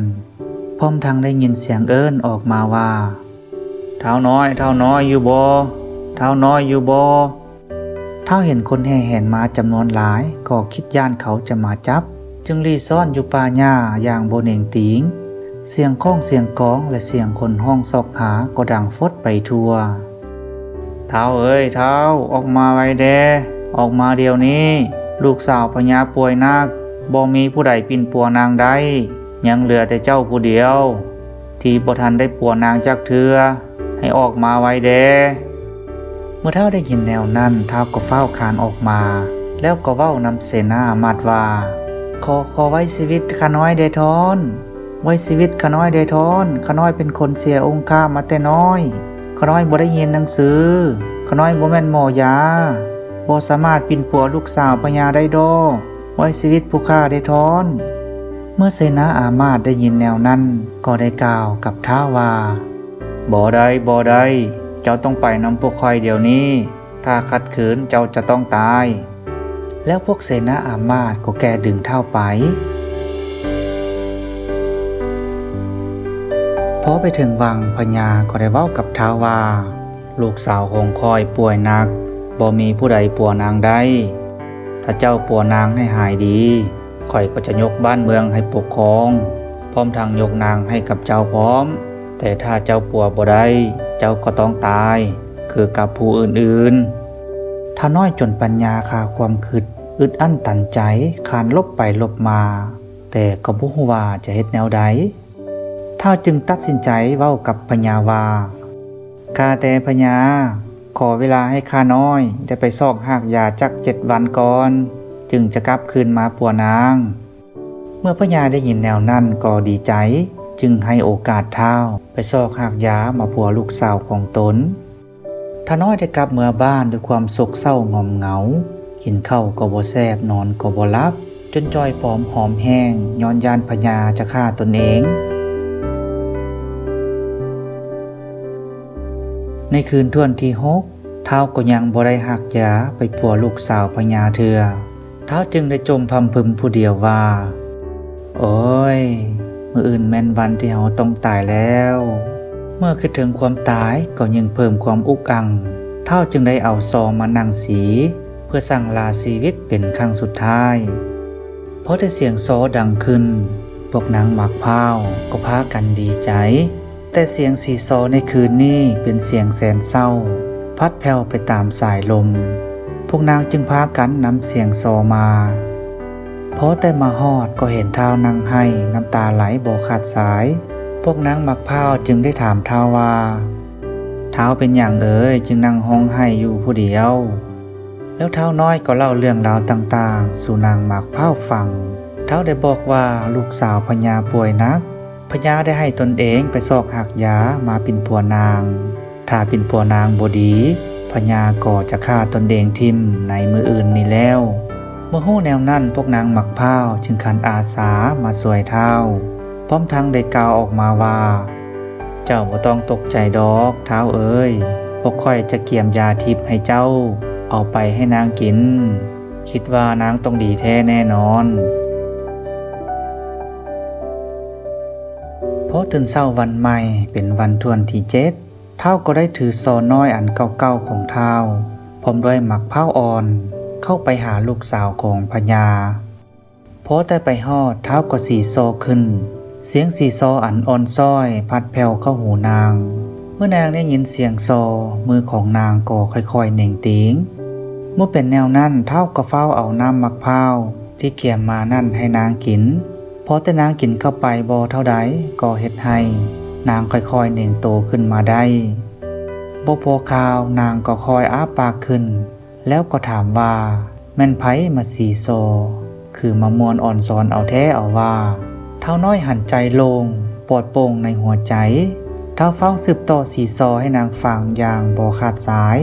ພ້ອມທັງໄດ້ຍິນສຽງເອີ້ນອອກມາວ່າ, ທ້າວນ້ອຍ, ທ້າວນ້ອຍຢູ່ບໍ່? ທ້າວນ້ອຍຢູ່ບໍ່? ທ້າວເຫັນຄົນແຫ່ແຫນມາຈຳນວນຫຼາຍ ກໍຄິດຢ້ານເຂົາຈະມາຈັບ, ຈຶ່ງຫຼີ້ຊ້ອນຢູ່ປ່າຫຍ້າຢ່າງບໍ່ເໜັງຕີງ. ສຽງຂ້ອງສຽງກອງ ແລະ ສຽງຄົນຮ້ອງຊອກຫາກໍດັງຟົດໄປທົ່ວ. ທ້າວເອີຍ, ທ້າວ, ອອກມາໄວແດ່, ອອກມາດຽວນີ້! ລູກສາວພະຍາປ່ວຍໜັກ, ບໍ່ມີຜູ້ໃດປິ່ນປົວນາງໄດ້, ຍັງເຫຼືອແຕ່ເຈົ້າຜູ້ດຽວ ທີ່ບໍ່ທັນໄດ້ປົວນາງຈັກເທື່ອ. ໃຫ້ອອກມາໄວແດ່. ເມື່ອທ້າວໄດ້ຍິນແນວນັ້ນ, ທ້າວກໍຟ້າວຄານອອກມາ, ແລ້ວກໍເວົ້ານຳເສນາອາມາດວ່າ, ຂໍ, ຂໍໄວ້ຊີວິດຂ້ານ້ອຍແດ່ທ້ອນ, ໄວ້ຊີວິດຂ້ານ້ອຍແດ່ທ້ອນ, ຂ້ານ້ອຍເປັນຄົນເສຍອົງຄາມມາແຕ່ນ້ອຍ, ຂ້ານ້ອຍບໍ່ໄດ້ຮຽນໜັງສື, ຂ້ານ້ອຍບໍ່ແມ່ນໝໍຢາ, ບໍ່ສາມາດປິ່ນປົວລູກສາວພະຍາໄດ້ດອກ, ໄວ້ຊີວິດຜູ້ຂ້າແດ່ທ້ອນ. ເມື່ອເສນາອາມາດໄດ້ຍິນແນວນັ້ນ, ກໍໄດ້ກ່າວກັບທ້າວວ່າ, ບໍ່ໄດ້, ບໍ່ໄດ້, ເຈົ້າຕ້ອງໄປນຳພວກຂ້ອຍດຽວນີ້, ຖ້າຂັດຂືນເຈົ້າຈະຕ້ອງຕາຍ. ແລ້ວພວກເສນາອາມາດກໍແກ່ດຶງທ້າວໄປ. ພໍໄປເຖິງວັງ, ພະຍາກໍໄດ້ເວົ້າກັບທ້າວວ່າ, ລູກສາວຂອງຂ້ອຍປ່ວຍໜັກ, ບໍ່ມີຜູ້ໃດປົວນາງໄດ້. ຖ້າເຈົ້າປົວນາງໃຫ້ຫາຍດີ, ຂ້ອຍກໍຈະຍົກບ້ານເມືອງໃຫ້ປົກຄອງ, ພ້ອມທັງຍົກນາງໃຫ້ກັບເຈົ້າພ້ອມ. ແຕ່ຖ້າເຈົ້າປົວບໍ່ໄດ້, ເຈົ້າກໍຕ້ອງຕາຍ ຄືກັບຜູ້ອື່ນໆ. ທ້າວນ້ອຍຈົນປັນຍາຄາຄວາມຄິດ, ອຶດອັ້ນຕັນໃຈ, ຄານຫຼົບໄປຫຼົບມາ, ແຕ່ກໍບໍ່ຮູ້ວ່າຈະເຮັດແນວໃດ. ທ້າວຈຶ່ງຕັດສິນໃຈເວົ້າກັບພະຍາວ່າ, ຂ້າແຕ່ພະຍາ, ຂໍເວລາໃຫ້ຂ້ານ້ອຍໄດ້ໄປຊອກຮາກຢາຈັກເຈັດວັນກ່ອນ, ຈຶ່ງຈະກັບຄືນມາປົວນາງ. ເມື່ອພະຍາໄດ້ຍິນແນວນັ້ນກໍດີໃຈ, ຈຶ່ງໃຫ້ໂອກາດທ້າວໄປຊອກຮາກຢາມາປົວລູກສາວຂອງຕົນ. ທ້າວນ້ອຍໄດ້ກັບເມືອບ້ານດ້ວຍຄວາມໂສກເສົ້າຫງອມເຫງົາ, ກິນເຂົ້າກໍບໍ່ແຊບ, ນອນກໍບໍ່ຫຼັບ, ຈົນຈ່ອຍຜອມຫອມແຫ້ງ, ຍ້ອນຢ້ານພະຍາຈະຂ້າຕົນເອງ. ໃນຄືນຖ້ວນທີຫົກ, ທ້າວກໍຍັງບໍ່ໄດ້ຮາກຢາໄປປົວລູກສາວພະຍາເທື່ອ. ທ້າວຈຶ່ງໄດ້ຈົ່ມພຳພຶມຜູ້ດຽວວ່າ, ໂອ້ຍ, ມື້ອື່ນແມ່ນວັນທີ່ເຮົາຕ້ອງຕາຍແລ້ວ. ເມື່ອຄິດເຖິງຄວາມຕາຍກໍຍິ່ງເພີ່ມຄວາມອຸກອັ່ງ. ທ້າວຈຶ່ງໄດ້ເອົາຊໍມານັ່ງສີ ເພື່ອສັ່ງລາຊີວິດເປັນຄັ້ງສຸດທ້າຍ. ພໍແຕ່ສຽງຊໍດັງຂຶ້ນ, ພວກນາງໝາກພ້າວກໍພາກັນດີໃຈ. ແຕ່ສຽງຊີຊໍໃນຄືນນີ້ເປັນສຽງແສນເສົ້າ, ພັດແຜ່ວໄປຕາມສາຍລົມ. ພວກນາງຈຶ່ງພາກັນນຳສຽງຊໍມາ. ພໍແຕ່ມາຮອດກໍເຫັນທ້າວນັ່ງໄຫ້, ນ້ຳຕາໄຫຼບໍ່ຂາດສາຍ. ພວກນາງໝາກພ້າວຈຶ່ງໄດ້ຖາມທ້າວວ່າ, ທ້າວເປັນຫຍັງເອີຍ ຈຶ່ງນັ່ງຮ້ອງໄຫ້ຢູ່ຜູ້ດຽວ? ແລ້ວທ້າວນ້ອຍກໍເລົ່າເລື່ອງລາວຕ່າງໆສູ່ນາງໝາກພ້າວຟັງ. ທ້າວໄດ້ບອກວ່າລູກສາວພະຍາປ່ວຍໜັກ, ພະຍາໄດ້ໃຫ້ຕົນເອງໄປຊອກຮັກຢາມາປິ່ນປົວນາງ. ຖ້າປິ່ນປົວນາງບໍ່ດີ, ພະຍາກໍຈະຂ້າຕົນເອງຖິ້ມໃນມື້ອື່ນນີ້ແລ້ວ. ເມື່ອຮູ້ແນວນັ້ນ, ພວກນາງໝາກພ້າວຈຶ່ງຂັນອາສາມາຊ່ວຍທ້າວ, ພ້ອມທັງໄດ້ກ່າວອອກມາວ່າ, ເຈົ້າບໍ່ຕ້ອງຕົກໃຈດອກ, ທ້າວເອີຍ. ພວກຂ້ອຍຈະກຽມຢາທິບໃຫ້ເຈົ້າ, ເອົາໄປໃຫ້ນາງກິນ. ຄິດວ່ານາງຕ້ອງດີແທ້ແນ່ນອນ. ພໍຕື່ນເຊົ້າວັນໃໝ່ເປັນວັນຖ້ວນທີເຈັດ, ທ້າວກໍໄດ້ຖືຊໍນ້ອຍອັນເກົ່າໆຂອງທ້າວ ພ້ອມດ້ວຍໝາກພ້າວອ່ອນ ເຂົ້າໄປຫາລູກສາວຂອງພະຍາ. ພໍແຕ່ໄປຮອດ, ທ້າວກໍສີຊໍຂຶ້ນ. ສຽງສີຊໍອັນອ່ອນຊ້ອຍພັດແຜ່ວເຂົ້າຫູນາງ. ເມື່ອນາງໄດ້ຍິນສຽງຊໍ, ມືຂອງນາງກໍຄ່ອຍໆເໜັງຕີງ. ເມື່ອເປັນແນວນັ້ນ, ທ້າວກໍຟ້າວເອົານ້ຳໝາກພ້າວທີ່ກຽມມານັ້ນໃຫ້ນາງກິນ. ພໍແຕ່ນາງກິນເຂົ້າໄປບໍ່ເທົ່າໃດ, ກໍເຮັດໃຫ້ນາງຄ່ອຍໆເໜັງໂຕຂຶ້ນມາໄດ້. ບໍ່ພໍຄາວ, ນາງກໍຄ່ອຍອ້າປາກຂຶ້ນ. ແລ້ວກໍຖາມວ່າ, ແມ່ນໃຜມາສີຊໍ? ຄືມາມ່ວນອອນຊອນເອົາແທ້ເອົາວ່າ. ທ້າວນ້ອຍຫັນໃຈໂລ່ງ, ປອດໂປ່ງໃນຫົວໃຈ. ທ້າວຟ້າວສືບຕໍ່ສີຊໍໃຫ້ນາງຟັງຢ່າງບໍ່ຂາດສາຍ.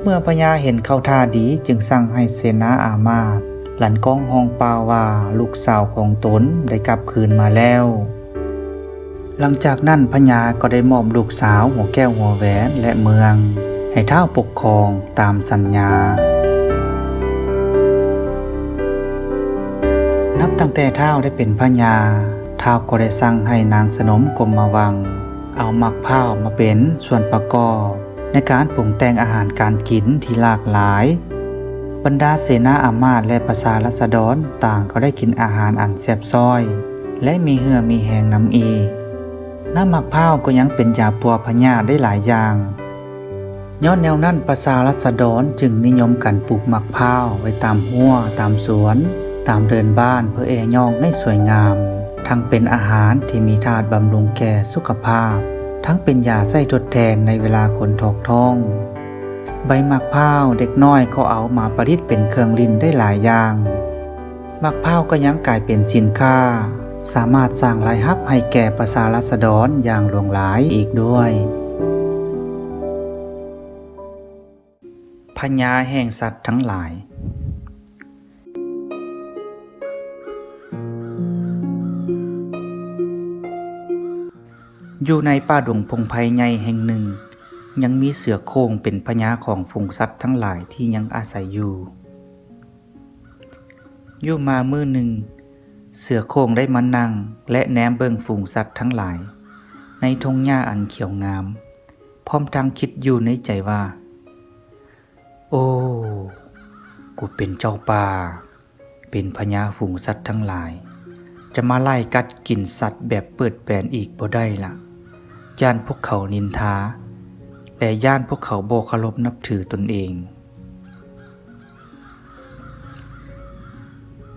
ເມື່ອພະຍາເຫັນເຂົ້າທ່າດີ, ຈຶ່ງສັ່ງໃຫ້ເສນາອາມາດລັ່ນກ້ອງຮ້ອງປ່າວວ່າ ລູກສາວຂອງຕົນໄດ້ກັບຄືນມາແລ້ວ. ຫຼັງຈາກນັ້ນພະຍາກໍໄດ້ມອບລູກສາວຫົວແກ້ວຫົວແຫວນ ແລະ ເມືອງໃຫ້ທ້າວປົກຄອງຕາມສັນຍາ. ນັບຕັ້ງແຕ່ທ້າວໄດ້ເປັນພະຍາ, ທ້າວກໍໄດ້ສັ່ງໃຫ້ນາງສະໜົມກົມມະວັງ ເອົາໝາກພ້າວມາເປັນສ່ວນປະກອບ ໃນການປຸງແຕ່ງອາຫານການກິນທີ່ຫຼາກຫຼາຍ. ບັນດາເສນາອາມາດ ແລະ ປະຊາລາຊະດອນຕ່າງກໍໄດ້ກິນອາຫານອັນແຊບຊ້ອຍ ແລະ ມີເຫື່ອມີແຮງນຳອີກ. ນ້ຳໝາກພ້າວກໍຍັງເປັນຢາປົວພະຍາດໄດ້ຫຼາຍຢ່າງ. ຍ້ອນແນວນັ້ນ ປະຊາລາຊະດອນຈຶ່ງນິຍົມກັນປູກໝາກພ້າວໄວ້ຕາມຮົ້ວ, ຕາມສວນ, ຕາມເດີ່ນບ້ານ ເພື່ອແອຍອງໃຫ້ສວຍງາມ. ທັງເປັນອາຫານທີ່ມີທາດບຳລຸງແກ່ສຸຂະພາບ, ທັງເປັນຢາໃຊ້ທົດແທນໃນເວລາຄົນຖອກທ້ອງ. ໃບໝາກພ້າວເດັກນ້ອຍກໍເອົາມາປະດິດເປັນເຄື່ອງຫຼິ້ນໄດ້ຫຼາຍຢ່າງ. ໝາກພ້າວກໍຍັງກາຍເປັນສິນຄ້າ, ສາມາດສ້າງລາຍຮັບໃຫ້ແກ່ປະຊາລາຊະດອນຢ່າງຫຼວງຫຼາຍອີກດ້ວຍ. ພະຍາແຫ່ງສັດທັງຫຼາຍ. ຢູ່ໃນປ່າດົງພົງໄພໃຫຍ່ແຫ່ງໜຶ່ງ, ຍັງມີເສືອໂຄ່ງເປັນພະຍາຂອງຝູງສັດທັງຫຼາຍທີ່ຍັງອາໄສຢູ່. ຢູ່ມາມື້ໜຶ່ງ, ເສືອໂຄ່ງໄດ້ມານັ່ງ ແລະ ແນມເບິ່ງຝູງສັດທັງຫຼາຍໃນທົ່ງຫຍ້າອັນຂຽວງາມ, ພ້ອມທັງຄິດຢູ່ໃນໃຈວ່າ, ໂອ້, ກູເປັນເຈົ້າປ່າ, ເປັນພະຍາຝູງສັດທັງຫຼາຍ, ຈະມາໄລ່ກັດກິນສັດແບບເປີດແປນອີກບໍ່ໄດ້ລະ. ຢ້ານພວກເຂົານິນທາ ແລະ ຢ້ານພວກເຂົາບໍ່ເຄົາລົບນັບຖືຕົນເອງ.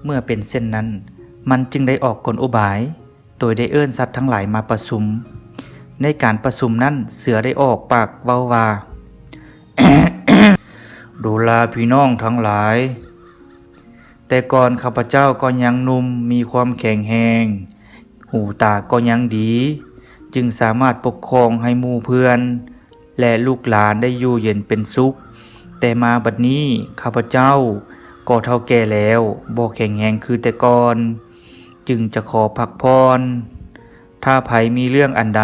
ເມື່ອເປັນເຊັ່ນນັ້ນ, ມັນຈຶ່ງໄດ້ອອກກົນອຸບາຍ ໂດຍໄດ້ເອີ້ນສັດທັງຫຼາຍມາປະຊຸມ. ໃນການປະຊຸມນັ້ນ, ເສືອໄດ້ອອກປາກເວົ້າວ່າ, ດູລາພີ່ນ້ອງທັງຫຼາຍ, ແຕ່ກ່ອນຂ້າພະເຈົ້າກໍຍັງໜຸ່ມ, ມີຄວາມແຂງແຮງ, ຫູຕາກໍຍັງດີ, ຈຶ່ງສາມາດປົກຄອງໃຫ້ໝູ່ເພື່ອນ ແລະ ລູກຫຼານໄດ້ຢູ່ເຢັນເປັນສຸກ. ແຕ່ມາບັດນີ້ ຂ້າພະເຈົ້າກໍເຖົ້າແກ່ແລ້ວ, ບໍ່ແຂງແຮງຄືແຕ່ກ່ອນ, ຈຶ່ງຈະຂໍພັກຜ່ອນ. ຖ້າໃຜມີເລື່ອງອັນໃດ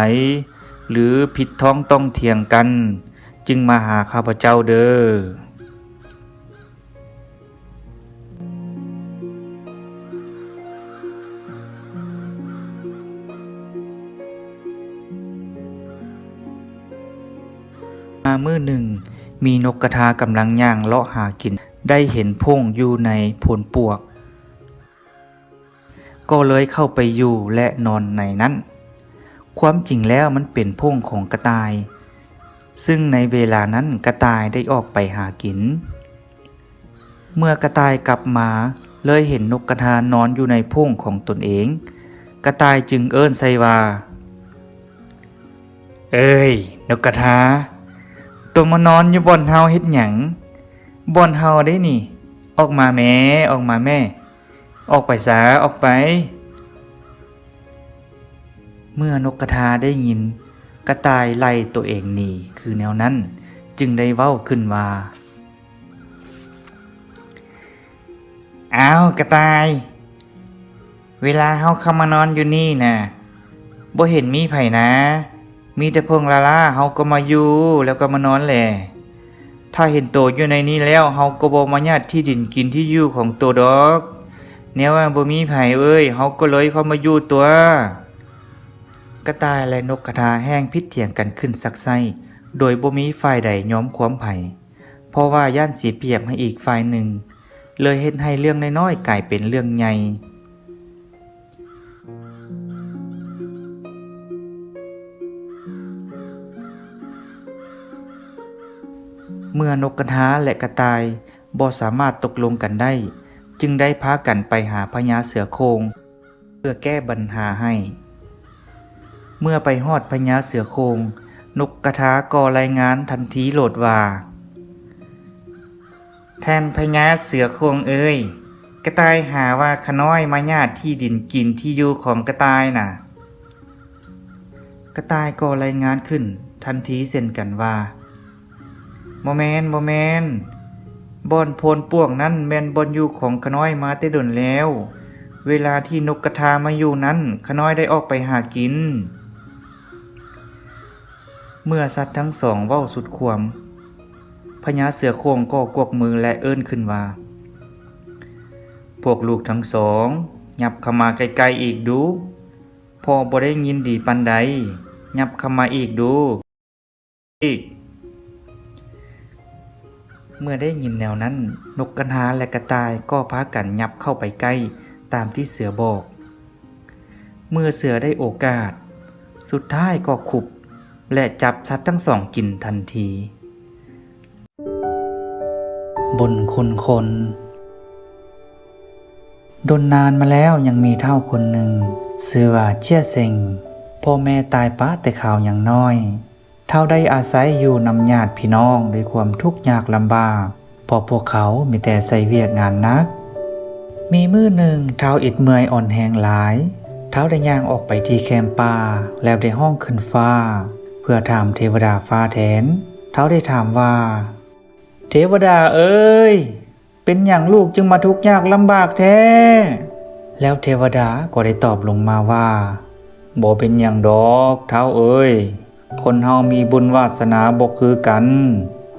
ຫຼື ຜິດທ້ອງຕ້ອງຖຽງກັນ, ຈຶ່ງມາຫາຂ້າພະເຈົ້າເດີ້. ມາມື້ໜຶ່ງ, ມີນົກກະທາກຳລັງຍ່າງເລາະຫາກິນ, ໄດ້ເຫັນໂພງຢູ່ໃນໂພນປວກ. ກໍເລີຍເຂົ້າໄປຢູ່ ແລະ ນອນໃນນັ້ນ. ຄວາມຈິງແລ້ວມັນເປັນໂພງຂອງກະຕ່າຍ, ຊຶ່ງໃນເວລານັ້ນກະຕ່າຍໄດ້ອອກໄປຫາກິນ. ເມື່ອກະຕ່າຍກັບມາ ເລີຍເຫັນນົກກະທານອນຢູ່ໃນໂພງຂອງຕົນເອງ, ກະຕ່າຍຈຶ່ງເອີ້ນໃສ່ວ່າ, ເອີຍ, ນົກກະທາ, ໂຕມານອນຢູ່ບ່ອນເຮົາເຮັດຫຍັງ? ບ່ອນເຮົາເດ້ນີ້ ອອກມາແມ້ ອອກມາແມ້ ອອກໄປຊະ ອອກໄປ. ເມື່ອນົກກະທາໄດ້ຍິນກະຕ່າຍໄລ່ໂຕເອງໜີຄືແນວນັ້ນ ຈຶ່ງໄດ້ເວົ້າຂຶ້ນວ່າ ອ້າວ ກະຕ່າຍ, ເວລາເຮົາເຂົ້າມານອນຢູ່ນີ້ນະ ບໍ່ເຫັນມີໃຜນະ, ມີແຕ່ຜົ່ງລ້າໆ ເຮົາກໍມາຢູ່ ແລ້ວກໍມານອນແຫຼະ. ຖ້າເຫັນໂຕຢູ່ໃນນີ້ແລ້ວ ເຮົາກໍບໍ່ມາຍາດທີ່ດິນກິນທີ່ຢູ່ຂອງໂຕດອກ. ແນວວ່າບໍ່ມີໃຜເອີຍ ເຮົາກໍເລີຍເຂົ້າມາຢູ່ຕົວະ. ກະຕ່າຍ ແລະ ນົກກະທາແຮ່ງຜິດຖຽງກັນຂຶ້ນຊັກໄຊ້ ໂດຍບໍ່ມີຝ່າຍໃດຍອມຄວາມໃຜ. ເພາະວ່າຢ້ານເສຍປຽບໃຫ້ອີກຝ່າຍໜຶ່ງ ເລີຍເຮັດໃຫ້ເລື່ອງນ້ອຍໆກາຍເປັນເລື່ອງໃຫຍ່. ເມື່ອນົກກະທາ ແລະ ກະຕ່າຍບໍ່ສາມາດຕົກລົງກັນໄດ້ ຈຶ່ງໄດ້ພາກັນໄປຫາພະຍາເສືອໂຄ່ງ ເພື່ອແກ້ບັນຫາໃຫ້. ເມື່ອໄປຮອດພະຍາເສືອໂຄ່ງ, ນົກກະທາກໍລາຍງານທັນທີໂລດວ່າ, ທ່ານພະຍາເສືອໂຄ່ງເອີຍ, ກະຕ່າຍຫາວ່າຂະນ້ອຍມາຍາດທີ່ດິນກິນທີ່ຢູ່ຂອງກະຕ່າຍນະ. ກະຕ່າຍກໍລາຍງານຂຶ້ນທັນທີເຊັ່ນກັນວ່າ, ບໍ່ແມ່ນ, ບໍ່ແມ່ນ. ບ່ອນໂພນປວກນັ້ນແມ່ນບ່ອນຢູ່ຂອງຂະນ້ອຍມາແຕ່ດົນແລ້ວ. ເວລາທີ່ນົກກະທາມາຢູ່ນັ້ນ, ຂະນ້ອຍໄດ້ອອກໄປຫາກິນ. ເມື່ອສັດທັງສອງເວົ້າສຸດຄວາມ, ພະຍາເສືອໂຄ່ງກໍກວັກມື ແລະ ເອີ້ນຂຶ້ນວ່າ, ພວກລູກທັງສອງ, ຫຍັບເຂົ້າມາໃກ້ໆອີກດູ. ພໍ່ບໍ່ໄດ້ຍິນດີປານໃດ, ຫຍັບເຂົ້າມາອີກດູ. ອີກ. ເມື່ອໄດ້ຍິນແນວນັ້ນ, ນົກກະທາ ແລະ ກະຕ່າຍກໍພາກັນຫຍັບເຂົ້າໄປໃກ້ຕາມທີ່ເສືອບອກ. ເມື່ອເສືອໄດ້ໂອກາດ, ສຸດທ້າຍກໍຄຸບ ແລະ ຈັບສັດທັງສອງກິນທັນທີ. ບຸນຄຸນຄົນ. ດົນນານມາແລ້ວ ຍັງມີທ້າວຄົນໜຶ່ງ ຊື່ວ່າເຈຍເຊັງ. ພໍ່ແມ່ຕາຍປະແຕ່ເຂົາຍັງນ້ອຍ. ທ້າວໄດ້ອາໄສຢູ່ນຳຍາດພີ່ນ້ອງດ້ວຍຄວາມທຸກຍາກລຳບາກ, ເພາະພວກເຂົາມີແຕ່ໃຊ້ວຽກງານໜັກ. ມີມື້ໜຶ່ງ, ທ້າວອິດເມື່ອຍອ່ອນແຮງຫຼາຍ. ທ້າວໄດ້ຍ່າງອອກໄປທີ່ແຄມປ່າ ແລ້ວໄດ້ຮ້ອງຂຶ້ນຟ້າ ເພື່ອຖາມເທວະດາຟ້າແທນ. ທ້າວໄດ້ຖາມວ່າ, ເທວະດາເອີຍ, ເປັນຫຍັງລູກຈຶ່ງມາທຸກຍາກລຳບາກແທ້? ແລ້ວເທວະດາກໍໄດ້ຕອບລົງມາວ່າ, ບໍ່ເປັນຫຍັງດອກ ທ້າວເອີຍ. ຄົນເຮົາມີບຸນວາສະໜາບໍ່ຄືກັນ.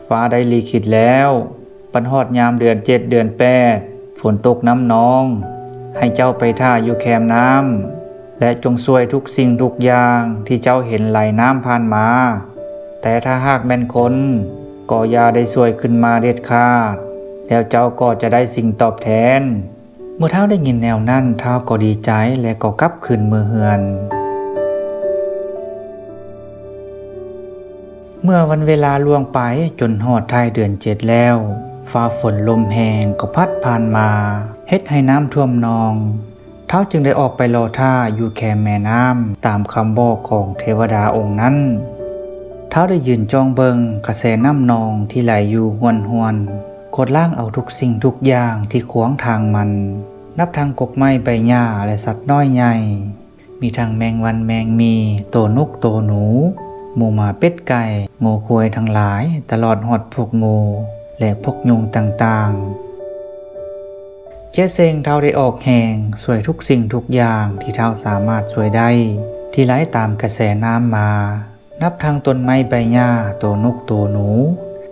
ຟ້າໄດ້ລິຂິດແລ້ວ, ບັດຮອດຍາມເດືອນເຈັດເດືອນແປດ, ຝົນຕົກນ້ຳນອງ, ໃຫ້ເຈົ້າໄປຖ້າຢູ່ແຄມນ້ຳ ແລະ ຈົ່ງຊ່ວຍທຸກສິ່ງທຸກຢ່າງທີ່ເຈົ້າເຫັນໄຫຼນ້ຳຜ່ານມາ. ແຕ່ຖ້າຫາກແມ່ນຄົນ, ກໍຢ່າໄດ້ຊ່ວຍຂຶ້ນມາເດັດຂາດ, ແລ້ວເຈົ້າກໍຈະໄດ້ສິ່ງຕອບແທນ. ເມື່ອທ້າວໄດ້ຍິນແນວນັ້ນ, ທ້າວກໍດີໃຈ ແລະ ກໍກັບຄືນເມືອເຮືອນ. ເມື່ອວັນເວລາລ່ວງໄປຈົນຮອດທ້າຍເດືອນເຈັດແລ້ວ, ຟ້າຝົນລົມແຮງກໍພັດຜ່ານມາ, ເຮັດໃຫ້ນ້ຳຖ້ວມໜອງ. ທ້າວຈຶ່ງໄດ້ອອກໄປລໍຖ້າຢູ່ແຄມແມ່ນ້ຳ ຕາມຄຳບອກຂອງເທວະດາອົງນັ້ນ. ທ້າວໄດ້ຢືນຈ້ອງເບິ່ງກະແສນ້ຳໜອງທີ່ໄຫຼຢູ່ຫ້ວນໆ, ກວາດລ້າງເອົາທຸກສິ່ງທຸກຢ່າງທີ່ຂວາງທາງມັນ, ນັບທັງກົກໄມ້ໃບຫຍ້າ ແລະ ສັດນ້ອຍໃຫຍ່. ມີທັງແມງວັນແມງໝີ່, ໂຕນົກໂຕໜູ, ໝູໝາເປັດໄກ່, ງົວຄວາຍທັງຫຼາຍ, ຕະຫຼອດຮອດພວກງູ ແລະ ພວກຍຸງຕ່າງໆ. ເຈຍເຊັງ ທ້າວໄດ້ອອກແຮງຊ່ວຍທຸກສິ່ງທຸກຢ່າງທີ່ທ້າວສາມາດຊ່ວຍໄດ້ ທີ່ໄຫຼຕາມກະແສນ້ຳມາ. ນັບທັງຕົ້ນໄມ້ໃບຫຍ້າ, ໂຕນົກໂຕໜູ,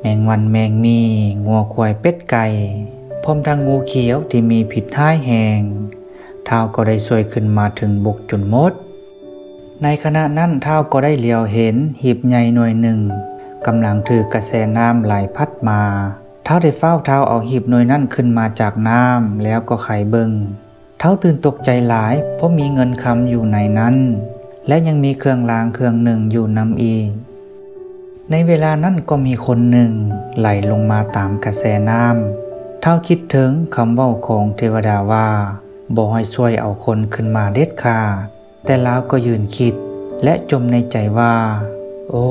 ແມງວັນແມງໝີ່, ງົວຄວາຍເປັດໄກ່, ພ້ອມທັງງູຂຽວທີ່ມີພິດຮ້າຍແຮງ, ທ້າວກໍໄດ້ຊ່ວຍຂຶ້ນມາເຖິງບົກຈົນໝົດ. ໃນຂະນະນັ້ນ ທ້າວກໍໄດ້ຫຼຽວເຫັນຫີບໃຫຍ່ໜ່ວຍໜຶ່ງກຳລັງຖືກກະແສນ້ຳໄຫຼພັດມາ. ທ້າວໄດ້ຟ້າວທ້າວເອົາຫີບໜ່ວຍນັ້ນຂຶ້ນມາຈາກນ້ຳ ແລ້ວກໍໄຂເບິ່ງ. ທ້າວຕື່ນຕົກໃຈຫຼາຍ ເພາະມີເງິນຄຳຢູ່ໃນນັ້ນ ແລະ ຍັງມີເຄື່ອງລາງເຄື່ອງໜຶ່ງຢູ່ນຳອີກ. ໃນເວລານັ້ນກໍມີຄົນໜຶ່ງໄຫຼລົງມາຕາມກະແສນ້ຳ. ທ້າວຄິດເຖິງຄຳເວົ້າຂອງເທວະດາວ່າ ບໍ່ໃຫ້ຊ່ວຍເອົາຄົນຂຶ້ນມາເດັດຂາດ, ແຕ່ລາວກໍຢືນຄິດ ແລະ ຈົ່ມໃນໃຈວ່າ, ໂອ້,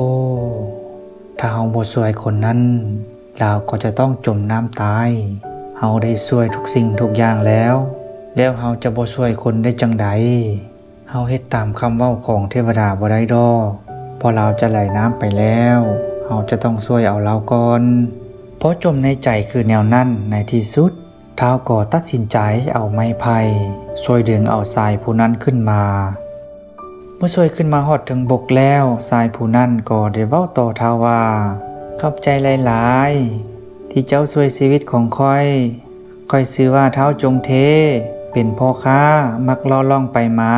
ຖ້າເຮົາບໍ່ຊ່ວຍຄົນນັ້ນ, ລາວກໍຈະຕ້ອງຈົມນ້ຳຕາຍ. ເຮົາໄດ້ຊ່ວຍທຸກສິ່ງທຸກຢ່າງແລ້ວ, ແລ້ວເຮົາຈະບໍ່ຊ່ວຍຄົນໄດ້ຈັ່ງໃດ? ເຮົາເຮັດຕາມຄຳເວົ້າຂອງເທວະດາບໍ່ໄດ້ດອກ, ເພາະລາວຈະໄຫຼນ້ຳໄປແລ້ວ, ເຮົາຈະຕ້ອງຊ່ວຍເອົາລາວກ່ອນ. ພໍຈົ່ມໃນໃຈຄືແນວນັ້ນ, ໃນທີ່ສຸດ ທ້າວກໍຕັດສິນໃຈເອົາໄມ້ໄຜ່ຊ່ວຍດຶງເອົາຊາຍຜູ້ນັ້ນຂຶ້ນມາ. ເມື່ອຊ່ວຍຂຶ້ນມາຮອດເທິງບົກແລ້ວ, ຊາຍຜູ້ນັ້ນກໍໄດ້ເວົ້າຕໍ່ທ້າວວ່າ, ຂອບໃຈຫຼາຍໆ ທີ່ເຈົ້າຊ່ວຍຊີວິດຂອງຂ້ອຍ. ຂ້ອຍຊື່ວ່າທ້າວຈົງເທ, ເປັນພໍ່ຄ້າ, ມັກເລາະລ່ອງໄປມາ.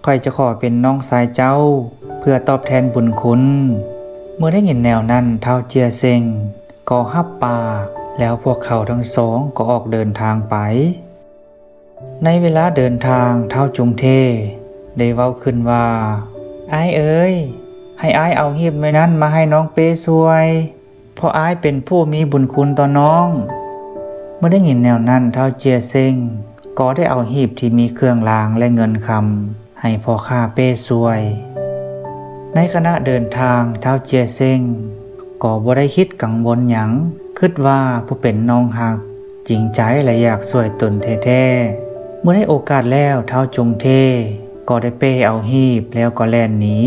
ຂ້ອຍຈະຂໍເປັນນ້ອງຊາຍເຈົ້າ ເພື່ອຕອບແທນບຸນຄຸນ. ເມື່ອໄດ້ຍິນແນວນັ້ນ, ທ້າວເຈຍເຊັງກໍຮັບປາກ, ແລ້ວພວກເຂົາທັງສອງກໍອອກເດີນທາງໄປ. ໃນເວລາເດີນທາງ, ທ້າວຈຸງເທໄດ້ເວົ້າຂຶ້ນວ່າ, ອ້າຍເອີຍ, ໃຫ້ອ້າຍເອົາຮີບໜ່ວຍນັ້ນມາໃຫ້ນ້ອງເປ້ຊ່ວຍ, ເພາະອ້າຍເປັນຜູ້ມີບຸນຄຸນຕໍ່ນ້ອງ. ເມື່ອໄດ້ຍິນແນວນັ້ນ, ທ້າວເຈຍເຊັງກໍໄດ້ເອົາຮີບທີ່ມີເຄື່ອງລາງ ແລະ ເງິນຄຳ ໃຫ້ພໍ່ຄ້າເປ້ຊ່ວຍ. ໃນຂະນະເດີນທາງ, ທ້າວເຈຍເຊັງກໍບໍ່ໄດ້ຄິດກັງວົນຫຍັງ, ຄິດວ່າຜູ້ເປັນນ້ອງຮັກຈິງໃຈ ແລະ ຢາກຊ່ວຍຕົນແທ້ໆ. ເມື່ອໄດ້ໂອກາດແລ້ວ, ທ້າວຈຸງເທກໍໄດ້ເປ້ເອົາຮີບ ແລ້ວກໍແລ່ນໜີ.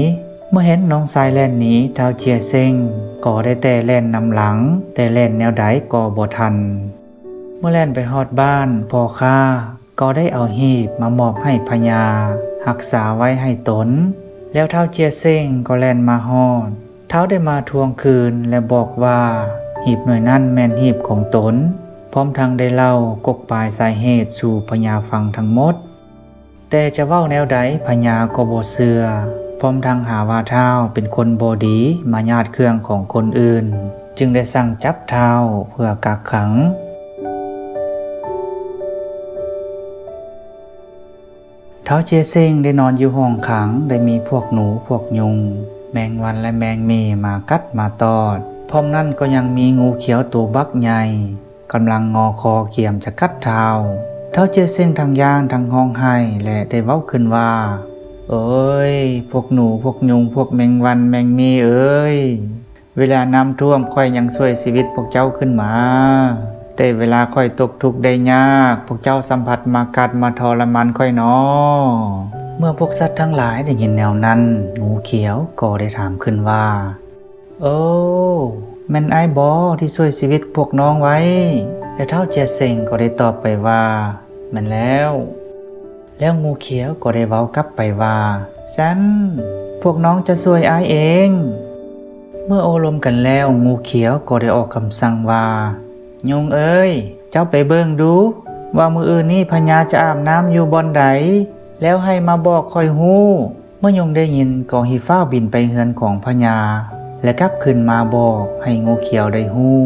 ເມື່ອເຫັນນ້ອງຊາຍແລ່ນໜີ, ທ້າວເຈຍເຊັງກໍໄດ້ແຕ່ແລ່ນນຳຫຼັງ, ແຕ່ແລ່ນແນວໃດກໍບໍ່ທັນ. ເມື່ອແລ່ນໄປຮອດບ້ານ, ພໍ່ຄ້າ ກໍໄດ້ເອົາຮີບມາມອບໃຫ້ພະຍາຮັກສາໄວ້ໃຫ້ຕົນ, ແລ້ວທ້າວເຈຍເຊັງກໍແລ່ນມາຮອດ. ທ້າວໄດ້ມາທວງຄືນ ແລະ ບອກວ່າ ຮີບໜ່ວຍນັ້ນແມ່ນຮີບຂອງຕົນ, ພ້ອມທັງໄດ້ເລົ່າກົກປາຍສາເຫດສູ່ພະຍາຟັງທັງໝົດ. ແຕ່ຈະເວົ້າແນວໃດພະຍາກໍບໍ່ເຊື່ອ, ພ້ອມທັງຫາວ່າທ້າວເປັນຄົນບໍ່ດີ ມາຍາດເຄື່ອງຂອງຄົນອື່ນ, ຈຶ່ງໄດ້ສັ່ງຈັບທ້າວເພື່ອກັກຂັງ. ທ້າວເຈຍເຊັງໄດ້ນອນຢູ່ຫ້ອງຂັງ, ໄດ້ມີພວກໜູ, ພວກຍຸງ, ແມງວັນ ແລະ ແມງໝີ່ມາກັດມາຕອດ. ພ້ອມນັ້ນກໍຍັງມີງູຂຽວໂຕບັກໃຫຍ່ ກຳລັງງໍຄໍກຽມຈະກັດທ້າວ. ທ້າວເຈຍເຊັງທັງຢ້ານທັງຮ້ອງໄຫ້ ແລະ ໄດ້ເວົ້າຂຶ້ນວ່າ, ໂອ້ຍ, ພວກໜູ, ພວກຍຸງ, ພວກແມງວັນ, ແມງໝີ່ເອີຍ, ເວລານ້ຳຖ້ວມຂ້ອຍຍັງຊ່ວຍຊີວິດພວກເຈົ້າຂຶ້ນມາ, ແຕ່ເວລາຂ້ອຍຕົກທຸກໄດ້ຍາກ, ພວກເຈົ້າສ່ຳພັດມາກັດມາທໍລະມານຂ້ອຍນໍ. ເມື່ອພວກສັດທັງຫຼາຍໄດ້ຍິນແນວນັ້ນ, ງູຂຽວກໍໄດ້ຖາມຂຶ້ນວ່າ, ໂອ້, ແມ່ນອ້າຍບໍທີ່ຊ່ວຍຊີວິດພວກນ້ອງໄວ້? ແລະ ທ້າວເຈຍເຊັງກໍໄດ້ຕອບໄປວ່າ, ແມ່ນແລ້ວ. ແລ້ວງູຂຽວກໍໄດ້ເວົ້າກັບໄປວ່າ, ຊັ້ນ, ພວກນ້ອງຈະຊ່ວຍອ້າຍເອງ. ເມື່ອໂອ້ລົມກັນແລ້ວ, ງູຂຽວກໍໄດ້ອອກຄຳສັ່ງວ່າ, ຍຸງເອີຍ, ເຈົ້າໄປເບິ່ງດູວ່າມື້ອື່ນນີ້ພະຍາຈະອາບນ້ຳຢູ່ບ່ອນໃດ, ແລ້ວໃຫ້ມາບອກຂ້ອຍຮູ້. ເມື່ອຍຸງໄດ້ຍິນກໍຮີບຟ້າວບິນໄປເຮືອນຂອງພະຍາ ແລະ ກັບຄືນມາບອກໃຫ້ງູຂຽວໄດ້ຮູ້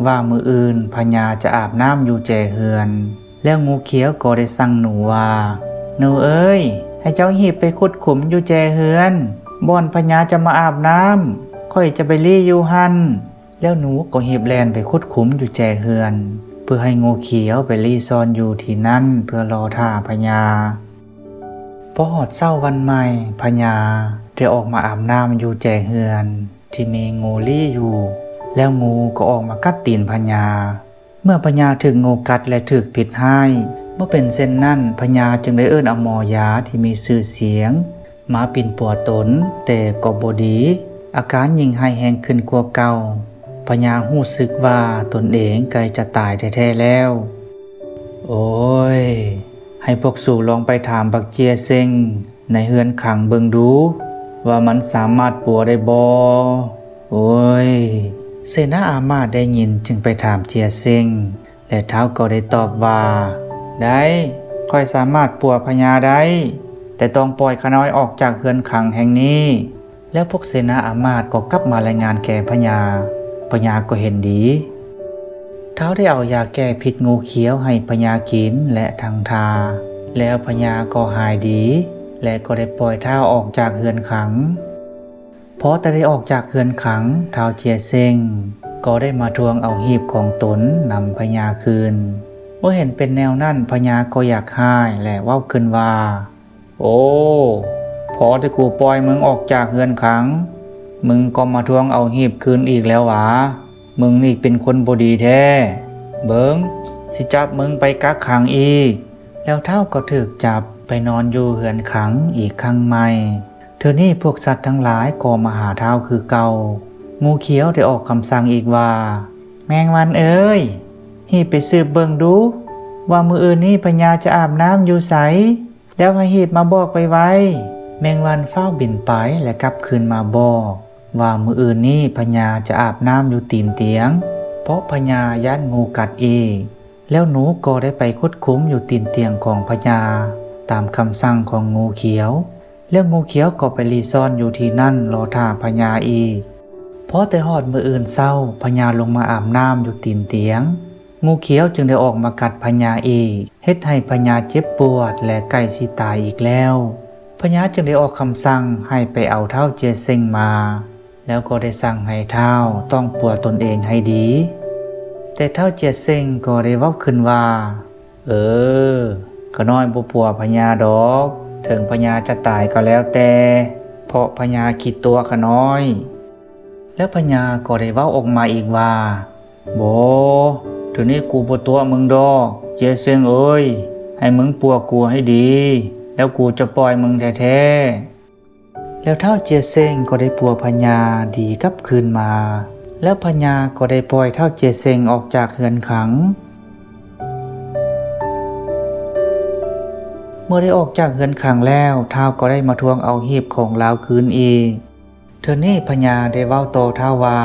ວ່າມື້ອື່ນພະຍາຈະອາບນ້ຳຢູ່ແຈເຮືອນ. ແລ້ວງູຂຽວກໍໄດ້ສັ່ງໜູວ່າ, ໜູເອີຍ, ໃຫ້ເຈົ້າຮີບໄປຂຸດຂຸມຢູ່ແຈເຮືອນ, ບ່ອນພະຍາຈະມາອາບນ້ຳ, ຂ້ອຍຈະໄປລີ້ຢູ່ຫັ້ນ. ແລ້ວໜູກໍຮີບແລ່ນໄປຂຸດຂຸມຢູ່ແຈເຮືອນ ເພື່ອໃຫ້ງູຂຽວໄປລີ້ຊ່ອນຢູ່ທີ່ນັ້ນເພື່ອລໍຖ້າພະຍາ. ພໍຮອດເຊົ້າວັນໃໝ່, ພະຍາໄດ້ອອກມາອາບນ້ຳຢູ່ແຈເຮືອນທີ່ມີງູລີ້ຢູ່, ແລ້ວງູກໍອອກມາກັດຕີນພະຍາ. ເມື່ອພະຍາຖືກງູກັດ ແລະ ຖືກພິດຮ້າຍ, ເມື່ອເປັນເຊັ່ນນັ້ນ, ພະຍາຈຶ່ງໄດ້ເອີ້ນເອົາໝໍຢາທີ່ມີຊື່ສຽງ ມາປິ່ນປົວຕົນ, ແຕ່ກໍບໍ່ດີ, ອາການຍິ່ງຮ້າຍແຮງຂຶ້ນກວ່າເກົ່າ. ພະຍາຮູ້ສຶກວ່າຕົນເອງໃກ້ຈະຕາຍແທ້ໆແລ້ວ. ໂອ້ຍ, ໃຫ້ພວກສູລອງໄປຖາມບັກເຈຍເຊັງໃນເຮືອນຂັງເບິ່ງດູ, ວ່າມັນສາມາດປົວໄດ້ບໍ່? ໂອ້ຍ. ເສນາອາມາດໄດ້ຍິນຈຶ່ງໄປຖາມເຈຍເຊັງ. ແລະ ທ້າວກໍໄດ້ຕອບວ່າ, ໄດ້, ຂ້ອຍສາມາດປົວພະຍາໄດ້, ແຕ່ຕ້ອງປ່ອຍຂ້ານ້ອຍອອກຈາກເຮືອນຂັງແຫ່ງນີ້. ແລ້ວພວກເສນາອາມາດກໍກັບມາລາຍງານແກ່ພະຍາ, ພະຍາກໍເຫັນດີ. ທ້າວໄດ້ເອົາຢາແກ້ພິດງູຂຽວໃຫ້ພະຍາກິນ ແລະ ທັງທາ, ແລ້ວພະຍາກໍຫາຍດີ ແລະ ກໍໄດ້ປ່ອຍທ້າວອອກຈາກເຮືອນຂັງ. ພໍແຕ່ໄດ້ອອກຈາກເຮືອນຂັງ, ທ້າວເຈຍເຊັງກໍໄດ້ມາທວງເອົາຮີບຂອງຕົນນຳພະຍາຄືນ. ເມື່ອເຫັນເປັນແນວນັ້ນ, ພະຍາກໍຢາກຮ້າຍ ແລະ ເວົ້າຂຶ້ນວ່າ, ໂອ້, ພໍທີ່ກູປ່ອຍມຶງອອກຈາກເຮືອນຂັງ, ມຶງກໍມາທວງເອົາຮີບຄືນອີກແລ້ວຫວາ? ມຶງນີ້ເປັນຄົນບໍ່ດີແທ້. ເບິ່ງ, ຊິຈັບມຶງໄປກັກຂັງອີກ. ແລ້ວທ້າວກໍຖືກຈັບໄປນອນຢູ່ເຮືອນຂັງອີກຄັ້ງໃໝ່. ເທື່ອນີ້ພວກສັດທັງຫຼາຍກໍມາຫາທ້າວຄືເກົ່າ. ງູຂຽວໄດ້ອອກຄຳສັ່ງອີກວ່າ, ແມງວັນເອີຍ, ຮີບໄປສືບເບິ່ງດູ ວ່າມື້ອື່ນນີ້ພະຍາຈະອາບນ້ຳຢູ່ໃສ. ແລ້ວໃຫ້ຮີບມາບອກໄວໆ. ແມງວັນຟ້າວບິນໄປ ແລະ ກັບຄືນມາບອກວ່າມື້ອື່ນນີ້ພະຍາຈະອາບນ້ຳຢູ່ຕີນຕຽງ ເພາະພະຍາຢ້ານງູກັດອີກ. ແລ້ວໜູກໍໄດ້ໄປຂຸດຂຸມຢູ່ຕີນຕຽງຂອງພະຍາ ຕາມຄຳສັ່ງຂອງງູຂຽວ. ແລ້ວງູຂຽວກໍໄປຫຼີ່ຊ່ອນຢູ່ທີ່ນັ້ນລໍຖ້າພະຍາອີກ. ພໍແຕ່ຮອດມື້ອື່ນເຊົ້າ, ພະຍາລົງມາອາບນ້ຳຢູ່ຕີນຕຽງ. ງູຂຽວຈຶ່ງໄດ້ອອກມາກັດພະຍາອີກ, ເຮັດໃຫ້ພະຍາເຈັບປວດ ແລະ ໃກ້ຊິຕາຍອີກແລ້ວ. ພະຍາຈຶ່ງໄດ້ອອກຄຳສັ່ງໃຫ້ໄປເອົາທ້າວເຈຍເຊັງມາ, ແລ້ວກໍໄດ້ສັ່ງໃຫ້ທ້າວຕ້ອງປົວຕົນເອງໃຫ້ດີ. ແຕ່ທ້າວເຈຍເຊັງກໍໄດ້ເວົ້າຂຶ້ນວ່າ, ເອີ, ຂ້ານ້ອຍບໍ່ປົວພະຍາດອກ, ເຖິງພະຍາຈະຕາຍກໍແລ້ວແຕ່, ເພາະພະຍາຂີ້ຕົວະຂ້ານ້ອຍ. ແລ້ວພະຍາກໍໄດ້ເວົ້າອອກມາອີກວ່າ, ບໍ່, ເທື່ອນີ້ກູບໍ່ຕົວະມຶງດອກ, ເຈຍເຊັງເອີຍ, ໃຫ້ມຶງປົວກູໃຫ້ດີ, ແລ້ວກູຈະປ່ອຍມຶງແທ້ໆ. ແລ້ວທ້າວເຈຍເຊັງກໍໄດ້ປົວພະຍາດີກັບຄືນມາ, ແລ້ວພະຍາກໍໄດ້ປ່ອຍທ້າວເຈຍເຊັງອອກຈາກເຮືອນຂັງ. ເມື່ອໄດ້ອອກຈາກເຮືອນຂັງແລ້ວ, ທ້າວກໍໄດ້ມາທວງເອົາຮີບຂອງລາວຄືນອີກ. ເທື່ອນີ້ພະຍາໄດ້ເວົ້າຕໍ່ທ້າວວ່າ,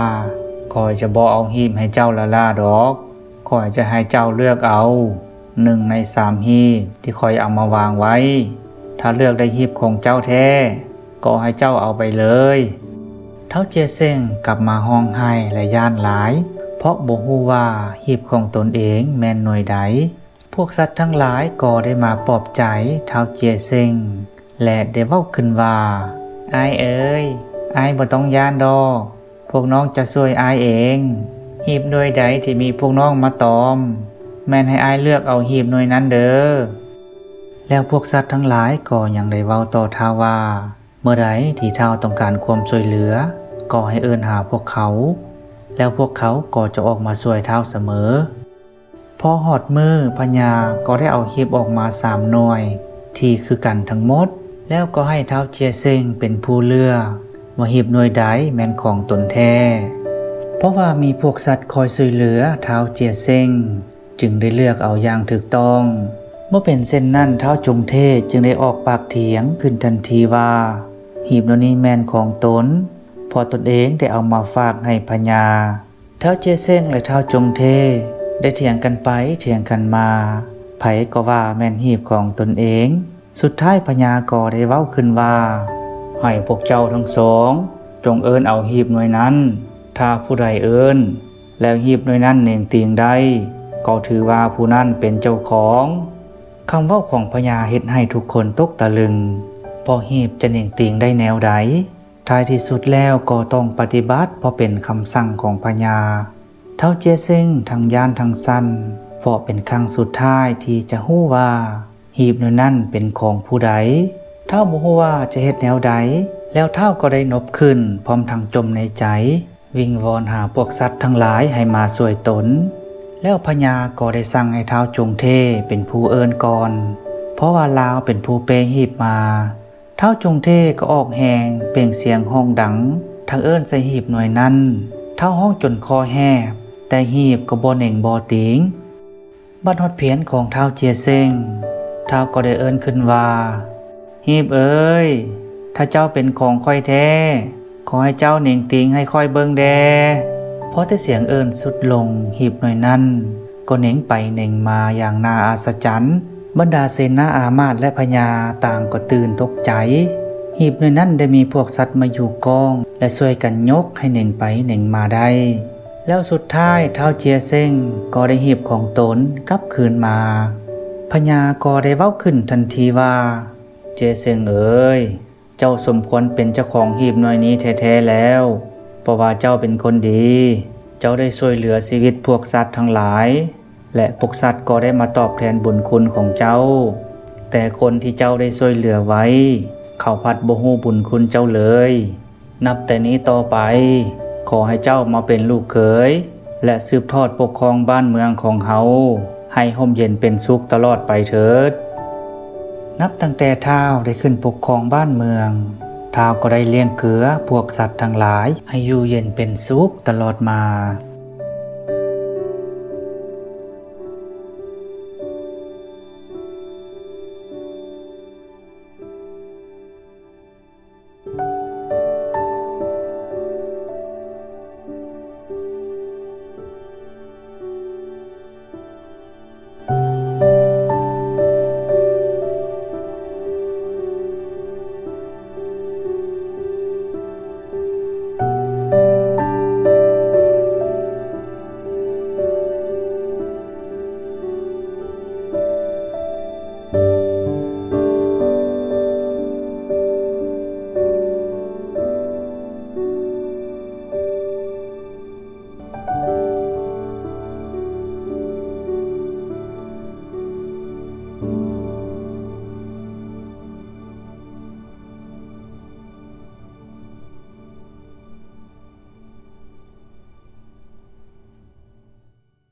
ຂ້ອຍຈະບໍ່ເອົາຮີບໃຫ້ເຈົ້າລ້າໆດອກ. ຂ້ອຍຈະໃຫ້ເຈົ້າເລືອກເອົາໜຶ່ງໃນສາມຮີບທີ່ຂ້ອຍເອົາມາວາງໄວ້. ຖ້າເລືອກໄດ້ຮີບຂອງເຈົ້າແທ້, ກໍໃຫ້ເຈົ້າເອົາໄປເລີຍ. ທ້າວເຈຍເຊັງກັບມາຮ້ອງໄຫ້ ແລະ ຢ້ານຫຼາຍ, ເພາະບໍ່ຮູ້ວ່າຮີບຂອງຕົນເອງແມ່ນໜ່ວຍໃດ. ພວກສັດທັງຫຼາຍກໍໄດ້ມາປອບໃຈທ້າວເຈຍເຊັງ ແລະ ໄດ້ເວົ້າຂຶ້ນວ່າ, ອ້າຍເອີຍ, ອ້າຍບໍ່ຕ້ອງຢ້ານດອກ. ພວກນ້ອງຈະຊ່ວຍອ້າຍເອງ. ຮີບໜ່ວຍໃດທີ່ມີພວກນ້ອງມາຕອມ, ແມ່ນໃຫ້ອ້າຍເລືອກເອົາຮີບໜ່ວຍນັ້ນເດີ້. ແລ້ວພວກສັດທັງຫຼາຍກໍຍັງໄດ້ເວົ້າຕໍ່ທ້າວວ່າ, ເມື່ອໃດທີ່ທ້າວຕ້ອງການຄວາມຊ່ວຍເຫຼືອ, ກໍໃຫ້ເອີ້ນຫາພວກເຂົາ, ແລ້ວພວກເຂົາກໍຈະອອກມາຊ່ວຍທ້າວສະເໝີ. ພໍຮອດມື້, ພະຍາກໍໄດ້ເອົາຮີບອອກມາສາມໜ່ວຍທີ່ຄືກັນທັງໝົດ, ແລ້ວກໍໃຫ້ທ້າວເຈຍເຊັງເປັນຜູ້ເລືອກວ່າຮີບໜ່ວຍໃດແມ່ນຂອງຕົນແທ້. ເພາະວ່າມີພວກສັດຄອຍຊ່ວຍເຫຼືອທ້າວເຈຍເຊັງ, ຈຶ່ງໄດ້ເລືອກເອົາຢ່າງຖືກຕ້ອງ. ເມື່ອເປັນເຊັ່ນນັ້ນ, ທ້າວຈົງເທຈຶ່ງໄດ້ອອກປາກຖຽງຂຶ້ນທັນທີວ່າ, ຮີບໜ່ວຍນີ້ແມ່ນຂອງຕົນ, ເພາະຕົນເອງໄດ້ເອົາມາຝາກໃຫ້ພະຍາ. ທ້າວເຈເຊັງ ແລະ ທ້າວຈົງເທ ໄດ້ຖຽງກັນໄປຖຽງກັນມາ, ໃຜກໍວ່າແມ່ນຮີບຂອງຕົນເອງ. ສຸດທ້າຍພະຍາກໍໄດ້ເວົ້າຂຶ້ນວ່າ, ໃຫ້ພວກເຈົ້າທັງສອງຈົ່ງເອີ້ນເອົາຮີບໜ່ວຍນັ້ນ. ຖ້າຜູ້ໃດເອີ້ນ ແລ້ວຮີບໜ່ວຍນັ້ນເໜັງຕີງໄດ້, ກໍຖືວ່າຜູ້ນັ້ນເປັນເຈົ້າຂອງ. ຄຳເວົ້າຂອງພະຍາເຮັດໃຫ້ທຸກຄົນຕົກຕະລຶງ, ເພາະຮີບຈະເໜັງຕີງໄດ້ແນວໃດ? ທ້າຍທີ່ສຸດແລ້ວກໍຕ້ອງປະຕິບັດ ເພາະເປັນຄຳສັ່ງຂອງພະຍາ. ທ້າວເຈເຊັງທັງຢ້ານທັງສັ່ນ, ເພາະເປັນຄັ້ງສຸດທ້າຍທີ່ຈະຮູ້ວ່າ ຮີບໜ່ວຍນັ້ນເປັນຂອງຜູ້ໃດ. ທ້າວບໍ່ຮູ້ວ່າຈະເຮັດແນວໃດ, ແລ້ວທ້າວກໍໄດ້ນົບຂຶ້ນ ພ້ອມທັງຈົ່ມໃນໃຈ, ວິງວອນຫາພວກສັດທັງຫຼາຍໃຫ້ມາຊ່ວຍຕົນ. ແລ້ວພະຍາກໍໄດ້ສັ່ງໃຫ້ທ້າວຈົງເທເປັນຜູ້ເອີ້ນກ່ອນ, ເພາະວ່າລາວເປັນຜູ້ເປ້ຮີບມາ. ທ້າວຈົງເທກໍອອກແຮງເປັ່ງສຽງຮ້ອງດັງ, ທັງເອີ້ນໃສ່ຮີບໜ່ວຍນັ້ນ. ທ້າວຮ້ອງຈົນຄໍແຫບ, ແຕ່ຮີບກໍບໍ່ເໜັງບໍ່ຕີງ. ບັດຮອດພຽນຂອງທ້າວເຈເຊັງ, ທ້າວກໍໄດ້ເອີ້ນຂຶ້ນວ່າ, ຮີບເອີຍ, ຖ້າເຈົ້າເປັນຂອງຂ້ອຍແທ້, ຂໍໃຫ້ເຈົ້າເໜັງຕີງໃຫ້ຂ້ອຍເບິ່ງແດ່. ພໍແຕ່ສຽງເອີ້ນສຸດລົງ, ຮີບໜ່ວຍນັ້ນກໍເໜັງໄປເໜັງມາຢ່າງໜ້າອັດສະຈັນ. ບັນດາເສນາອາມາດ ແລະ ພະຍາຕ່າງກໍຕື່ນຕົກໃຈ. ຮີບໜ່ວຍນັ້ນໄດ້ມີພວກສັດມາຢູ່ກ້ອງ ແລະ ຊ່ວຍກັນຍົກໃຫ້ເໜັງໄປເໜັງມາໄດ້. ແລ້ວສຸດທ້າຍທ້າວເຈຍເຊັງກໍໄດ້ຮີບຂອງຕົນກັບຄືນມາ. ພະຍາກໍໄດ້ເວົ້າຂຶ້ນທັນທີວ່າ, ເຈເຊັງເອີຍ, ເຈົ້າສົມຄວນເປັນເຈົ້າຂອງຮີບໜ່ວຍນີ້ແທ້ໆແລ້ວ, ເພາະວ່າເຈົ້າເປັນຄົນດີ. ເຈົ້າໄດ້ຊ່ວຍເຫຼືອຊີວິດພວກສັດທັງຫຼາຍ, ແລະ ພວກສັດກໍໄດ້ມາຕອບແທນບຸນຄຸນຂອງເຈົ້າ. ແຕ່ຄົນທີ່ເຈົ້າໄດ້ຊ່ວຍເຫຼືອໄວ້, ເຂົາພັດບໍ່ຮູ້ບຸນຄຸນເຈົ້າເລີຍ. ນັບແຕ່ນີ້ຕໍ່ໄປ, ຂໍໃຫ້ເຈົ້າມາເປັນລູກເຂີຍ ແລະ ສືບທອດປົກຄອງບ້ານເມືອງຂອງເຮົາ ໃຫ້ຮົ່ມເຢັນເປັນສຸກຕະຫຼອດໄປເທີດ. ນັບຕັ້ງແຕ່ທ້າວໄດ້ຂຶ້ນປົກຄອງບ້ານເມືອງ, ທ້າວກໍໄດ້ລ້ຽງເກືອພວກສັດທັງຫຼາຍ ໃຫ້ຢູ່ເຢັນເປັນສຸກຕະຫຼອດມາ.